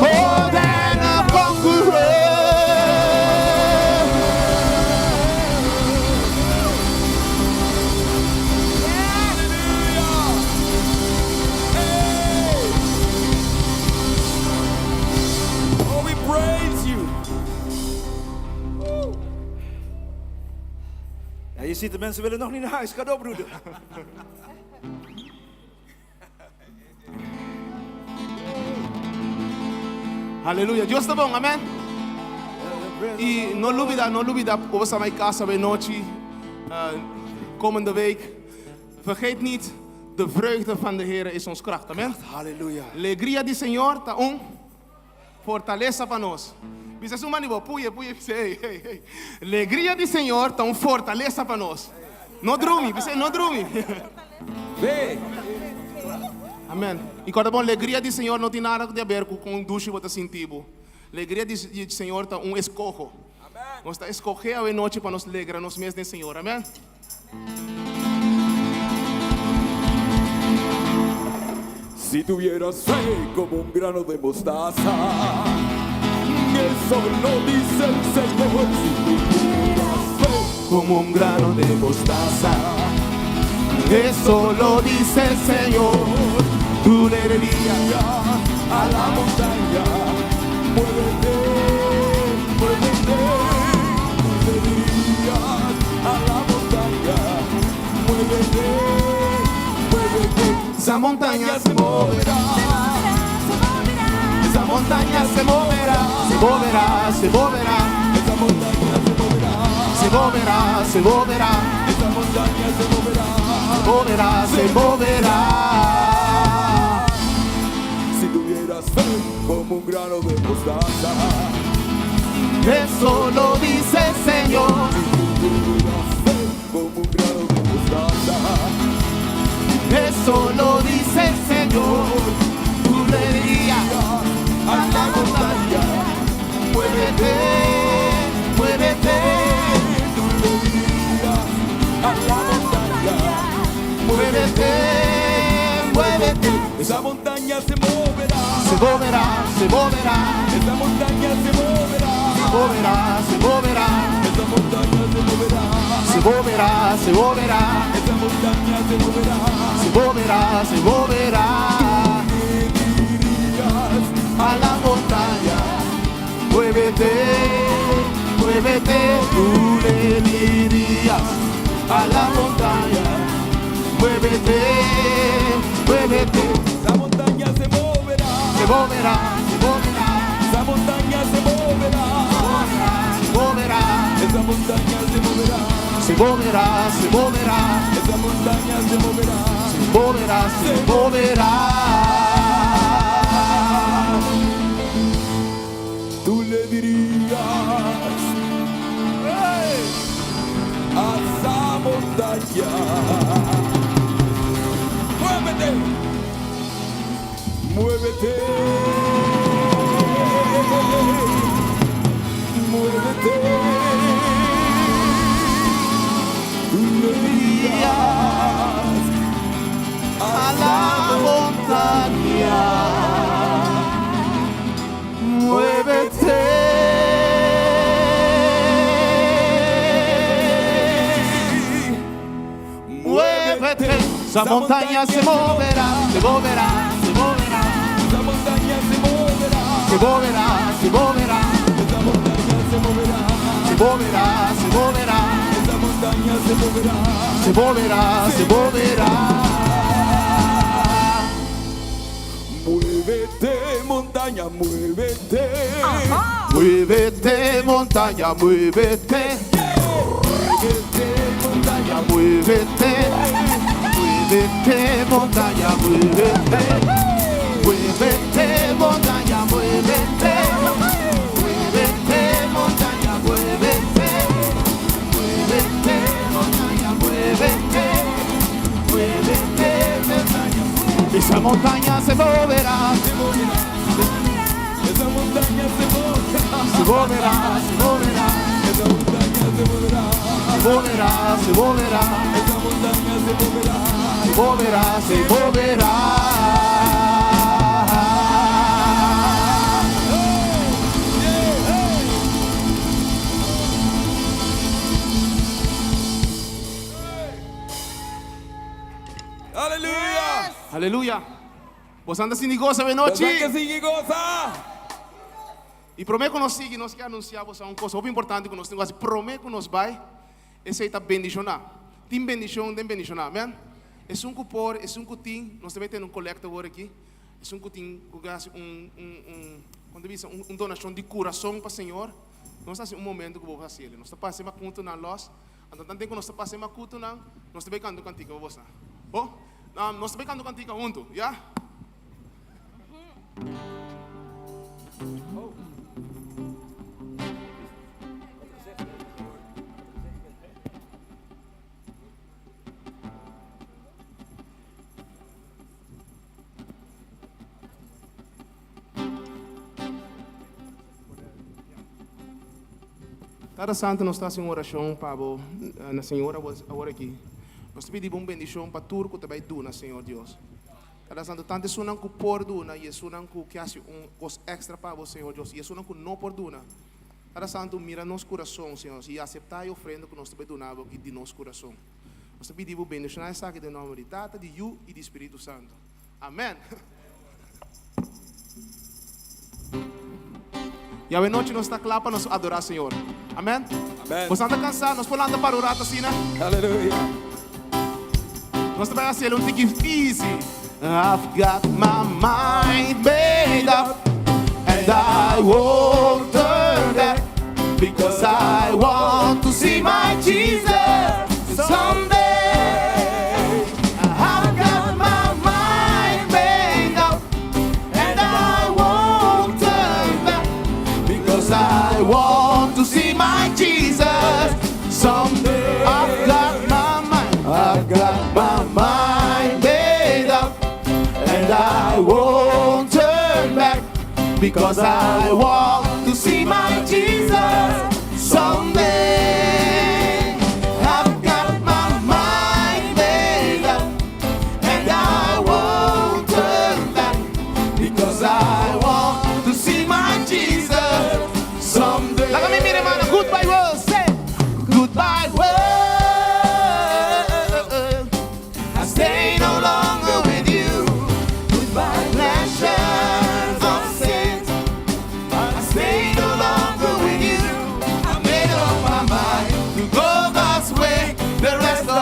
G: More than a conqueror.
D: Hey! Oh, we praise you.
E: Ja, je ziet de mensen willen nog niet naar huis. Ga door, broeder.
G: Aleluya. Dios ta bon, amèn. I no lubidá, no lubidá, we staan bij casa bij nochi, komende week. Vergeet niet, de vreugde van de Heer is ons kracht, amen.
E: Halleluja.
G: Alegria di Señor ta un fortalesa pa nos. Bisa esun banda di bo, puye, puye, bisa, hey, hey, hey. Alegria di Señor ta un fortalesa pa nos. No drumi, bisa, no drumi.
D: Ve.
G: Amèn. I kòrda bon, alegria di Señor no tin nada di aber ku kon dushi bo ta sinti bo. Alegria di Señor ta un eskoho. Nos ta skohe anochi pa nos alegrá nos mes den Señor. Amèn.
D: Si tuvieras fe como un grano de mostaza, eso lo dice el Señor. Si tuvieras fe
G: Como un grano de mostaza. Eso lo dice el Señor. Tú le dirías
D: a la montaña, muévete, muévete. Tú le dirías a la montaña, muévete, muévete.
G: Esa montaña se moverá. Esa montaña se moverá. Se moverá, se moverá.
D: Esa montaña se moverá,
G: Se moverá, se moverá.
D: esa montaña se moverá.
G: Se moverá, se moverá.
D: Si tuvieras fe como un grano de mostaza,
G: Eso lo dice el Señor.
D: si tuvieras fe como un grano de mostaza,
G: Eso lo dice el Señor. Tú le dirías a la montaña, muévete, muévete.
D: tú le dirías a la montaña,
G: Muévete, muévete.
D: esa montaña se moverá,
G: Se moverá, se moverá,
D: esa montaña se moverá,
G: se moverá, se moverá,
D: esa montaña se moverá,
G: se moverá, se moverá,
D: esa montaña se moverá.
G: se moverá, se moverá.
D: Le dirías
G: A la montaña, muévete, muévete, tú le A la montaña, muévete, muévete.
D: Esa montaña se moverá.
G: Se moverá, se moverá.
D: Esa montaña se moverá.
G: Se moverá.
D: Esa montaña se moverá.
G: Se moverá, se moverá.
D: Esa montaña se moverá.
G: Se moverá, se moverá.
D: Tú le dirías a esa montaña: Muévete, muévete, muévete. Tú le dirías
G: a la montaña, muévete. Muévete. Esa montaña se moverá, se moverá, se moverá.
D: Esa montaña se moverá.
G: Se moverá, se moverá.
D: Esa montaña se moverá.
G: Se moverá, se moverá.
D: Esa montaña se moverá.
G: Se moverá, se moverá.
D: Muévete, montaña, muévete.
G: Muévete, montaña, muévete.
D: Muévete, montaña,
G: muévete. Muévete, montaña, muévete. Muévete, montaña, muévete. Muévete, montaña, muévete. Muévete, montaña, muévete. Muévete, montaña. Esa montaña se moverá.
D: Se moverá. Esa montaña se moverá.
G: Se moverá, se moverá.
D: Esa montaña se moverá.
G: Se moverá, se moverá.
D: Esa montaña se moverá.
G: Se moverá, se moverá.
D: Aleluya.
G: Aleluya. Boso ta sinti goso anochi?
D: ¿Verdad que sí, goza?
G: I promé ku nos sigui, nos ke anunsiá un kos masha importante ku nos tin ku hasi. Promé ku nos bai, esei ta bendishoná. Tin bendishon, tin bendishoná. Amèn? Esun ku por, esun ku tin, nos tambe tin un kolekta awor aki. Esun ku tin, ku un, un, un, kon bisa, un donashon di kurason pa Señor. Nos ta un momento ku bo ta hasi. Nos ta pasa makutunan lòs. Anto, tantu ku nos ta pasa makutunan, nos ta bai kanta kantika pa boso. Oh, nos ta bai kanta kantika huntu, ya? Tata Santu, nos ta hasi un orashon pa na Señor awor aki. Nos ta pidi un bendishon pa tur ku ta bai duna, Señor Dios. Tata Santu, tantu esunnan ku por duna i esunnan ku ke hasi un kos èkstra pa Señor Dios, i esunnan ku no por duna. Tata Santu, mira nos kurason, Señor, i aseptá e ofrenda ku nos ta bai duna di nos kurason. Nos ta pidi bendishoná esaki den nòmber di Tata, di Yu i di Spiritu Santu. Amèn. I anochi nos ta kla pa nos adorá Señor. Amèn.
D: Amèn.
G: Boso ta kansá, nos por lanta para un ratu asina, no?
D: Aleluya.
G: Nos ta bai hasi un tiki easy. I've got my mind made up and I won't turn back because I want to see my Jesus someday. I've got my mind made up and I won't turn back because I want to see my Jesus someday. I've got my mind, I've got my mind made up and I won't turn back because I want to see my Jesus someday. I've got my mind made up and I won't turn back because I want to see my Jesus someday. Laga mi mira, man. Goodbye world, say goodbye world. I stay no longer with you. Goodbye pleasures of sins. I stay no longer with you. I made up my mind to go God's way the rest of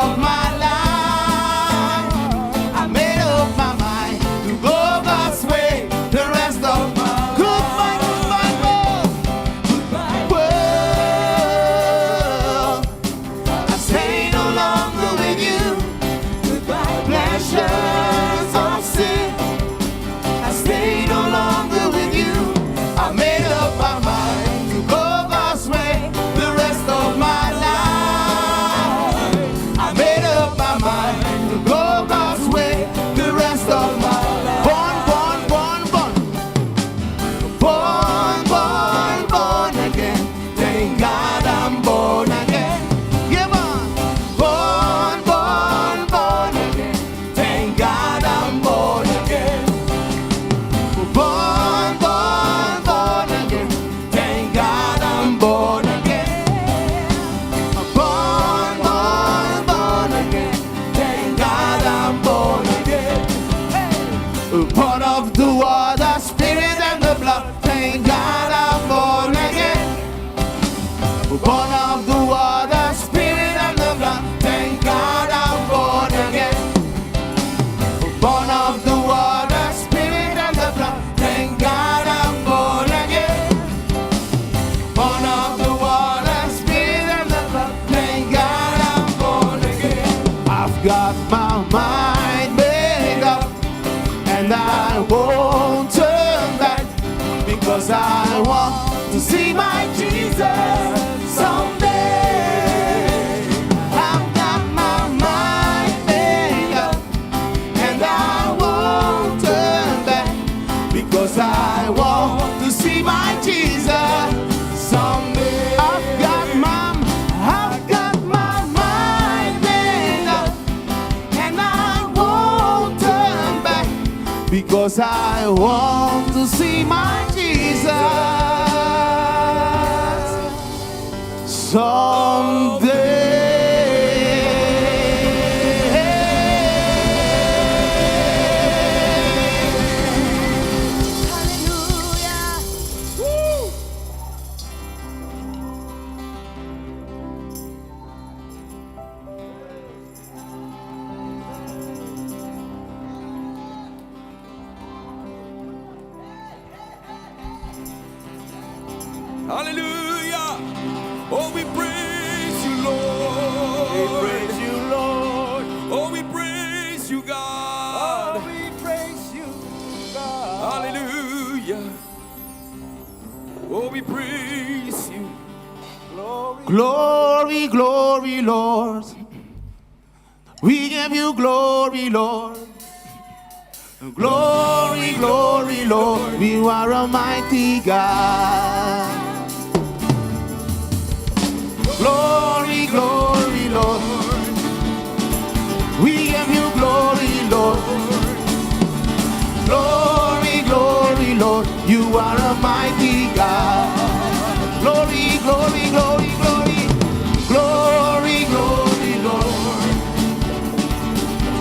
G: I want to see my Jesus someday. I've got my mind made up and I won't turn back because I want to see my Jesus someday. I've got my mind made up and I won't turn back because I want to see my Jesus someday.
B: Hallelujah.
D: Hallelujah. Oh, we praise you, Lord.
E: We praise you, Lord.
D: Oh, we praise you, God.
E: Oh, we praise you, God.
D: Hallelujah. Oh, we praise you.
E: Glory.
G: Glory, glory, Lord. We give you glory, Lord. Glory, glory, Lord. You are a mighty God. Glory, glory, Lord. We give you glory, Lord. Glory, glory, Lord. You are a mighty God. Glory, glory, glory, glory. Glory, glory, Lord.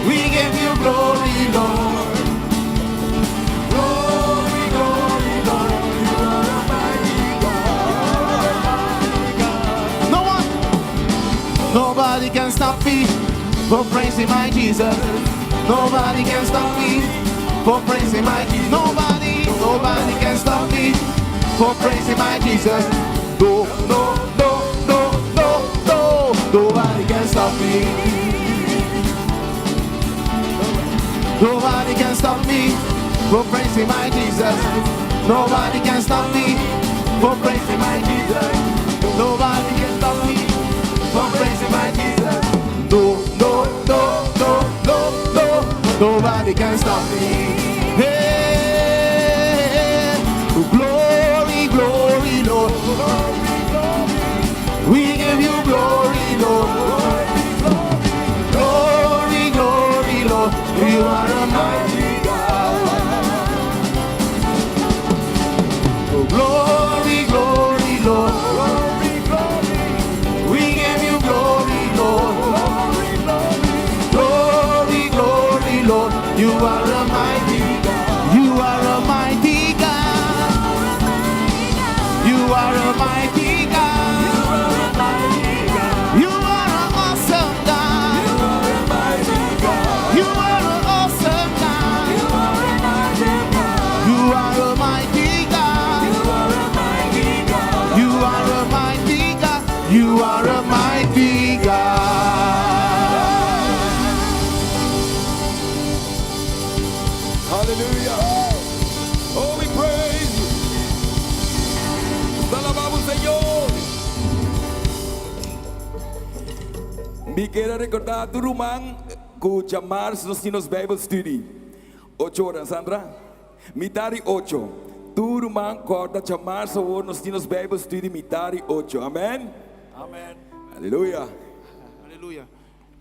G: We give you glory, Lord. Glory, glory, Lord. You are a mighty God. No one, nobody can stop me from praising my Jesus. Nobody can stop me from praising my Jesus. Nobody, nobody can stop me from praising my Jesus. No, no, no, no, no, no. Nobody can stop me. Nobody can stop me from praising my Jesus. Nobody can stop me from praising my Jesus. Nobody can stop me from praising my Jesus. No, no, no, no, no, no. Nobody can stop me. Hey, glory, glory, Lord. We give you glory, Lord. Glory, glory, Lord. You are a mighty God. Oh, glory, glory, Lord. We give you glory, Lord. Glory, glory, Lord. You are a mighty God. You are a mighty God. You are a mighty God. You are an awesome God. You are an awesome God. You are a mighty God. You are a mighty God. You are a mighty God.
D: Hallelujah. Oh, we praise you. Te alabamos, Señor. Mi ke rekordá tur ruman ku djamars nos tin Bible Study. 8 or, Sandra? Mitar 8. Tur ruman kòrda djamars awor nos tin Bible Study mitar 8. Amèn?
E: Amèn.
D: Aleluya.
G: Aleluya.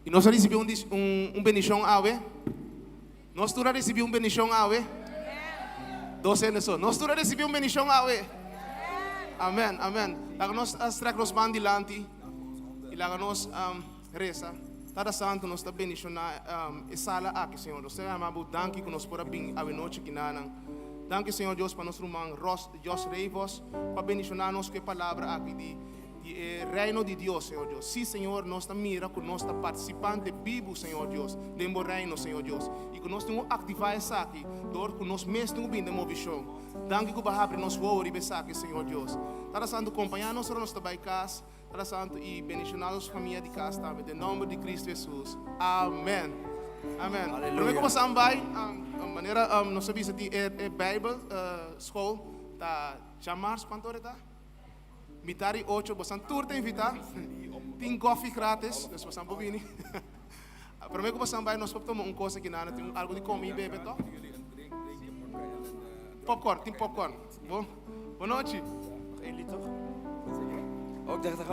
G: I nos a risibí un bendishon awe. Nos tur a risibí un bendishon awe. Dos so. Nos tur a risibí un bendishon awe. Amèn, amèn. Laga nos strek nos man dilanti. I laga nos resa. Tata Santu, nos ta bendishoná e sala aki, Señor. Nos ta yama danki ku nos por a bin awe nochi akinan. Danki, Señor Dios, pa nos ruman Ros, Dios Reivos, pa bendishoná nos ku e palabra aki di reino di Dios, Señor Dios. Sí, Señor, nos ta mira ku nos ta partisipante bibu, Señor Dios, den reino, Señor Dios. I ku nos tin ku aktivá esaki, dor ku nos mes tin ku bin den moveshon. Danki ku bo a habri nos wowo riba esaki, Señor Dios. Tata Santu, kompañá nos ora nos ta bai kas, Tata Santu i bendishoná nos famia di kas tambe. Den nòmber di Kristu Hesus. Amèn. Amèn.
E: Aleluya.
G: Promé ku nos bai, manera nos a bisa di e Bijbel school.
I: Ta djamars kuantu ora ta? Mitar di ocho, bosan tur ta invitá. Tin koffie gratis, dus bosan por bini. Promé ku bosan bai nos por tuma un kos aki nan, tin algu di kome i bebe tòg? Popcorn, tin popcorn. Bon, bon nochi.
E: Nog één lied toch? Oh, ik dacht,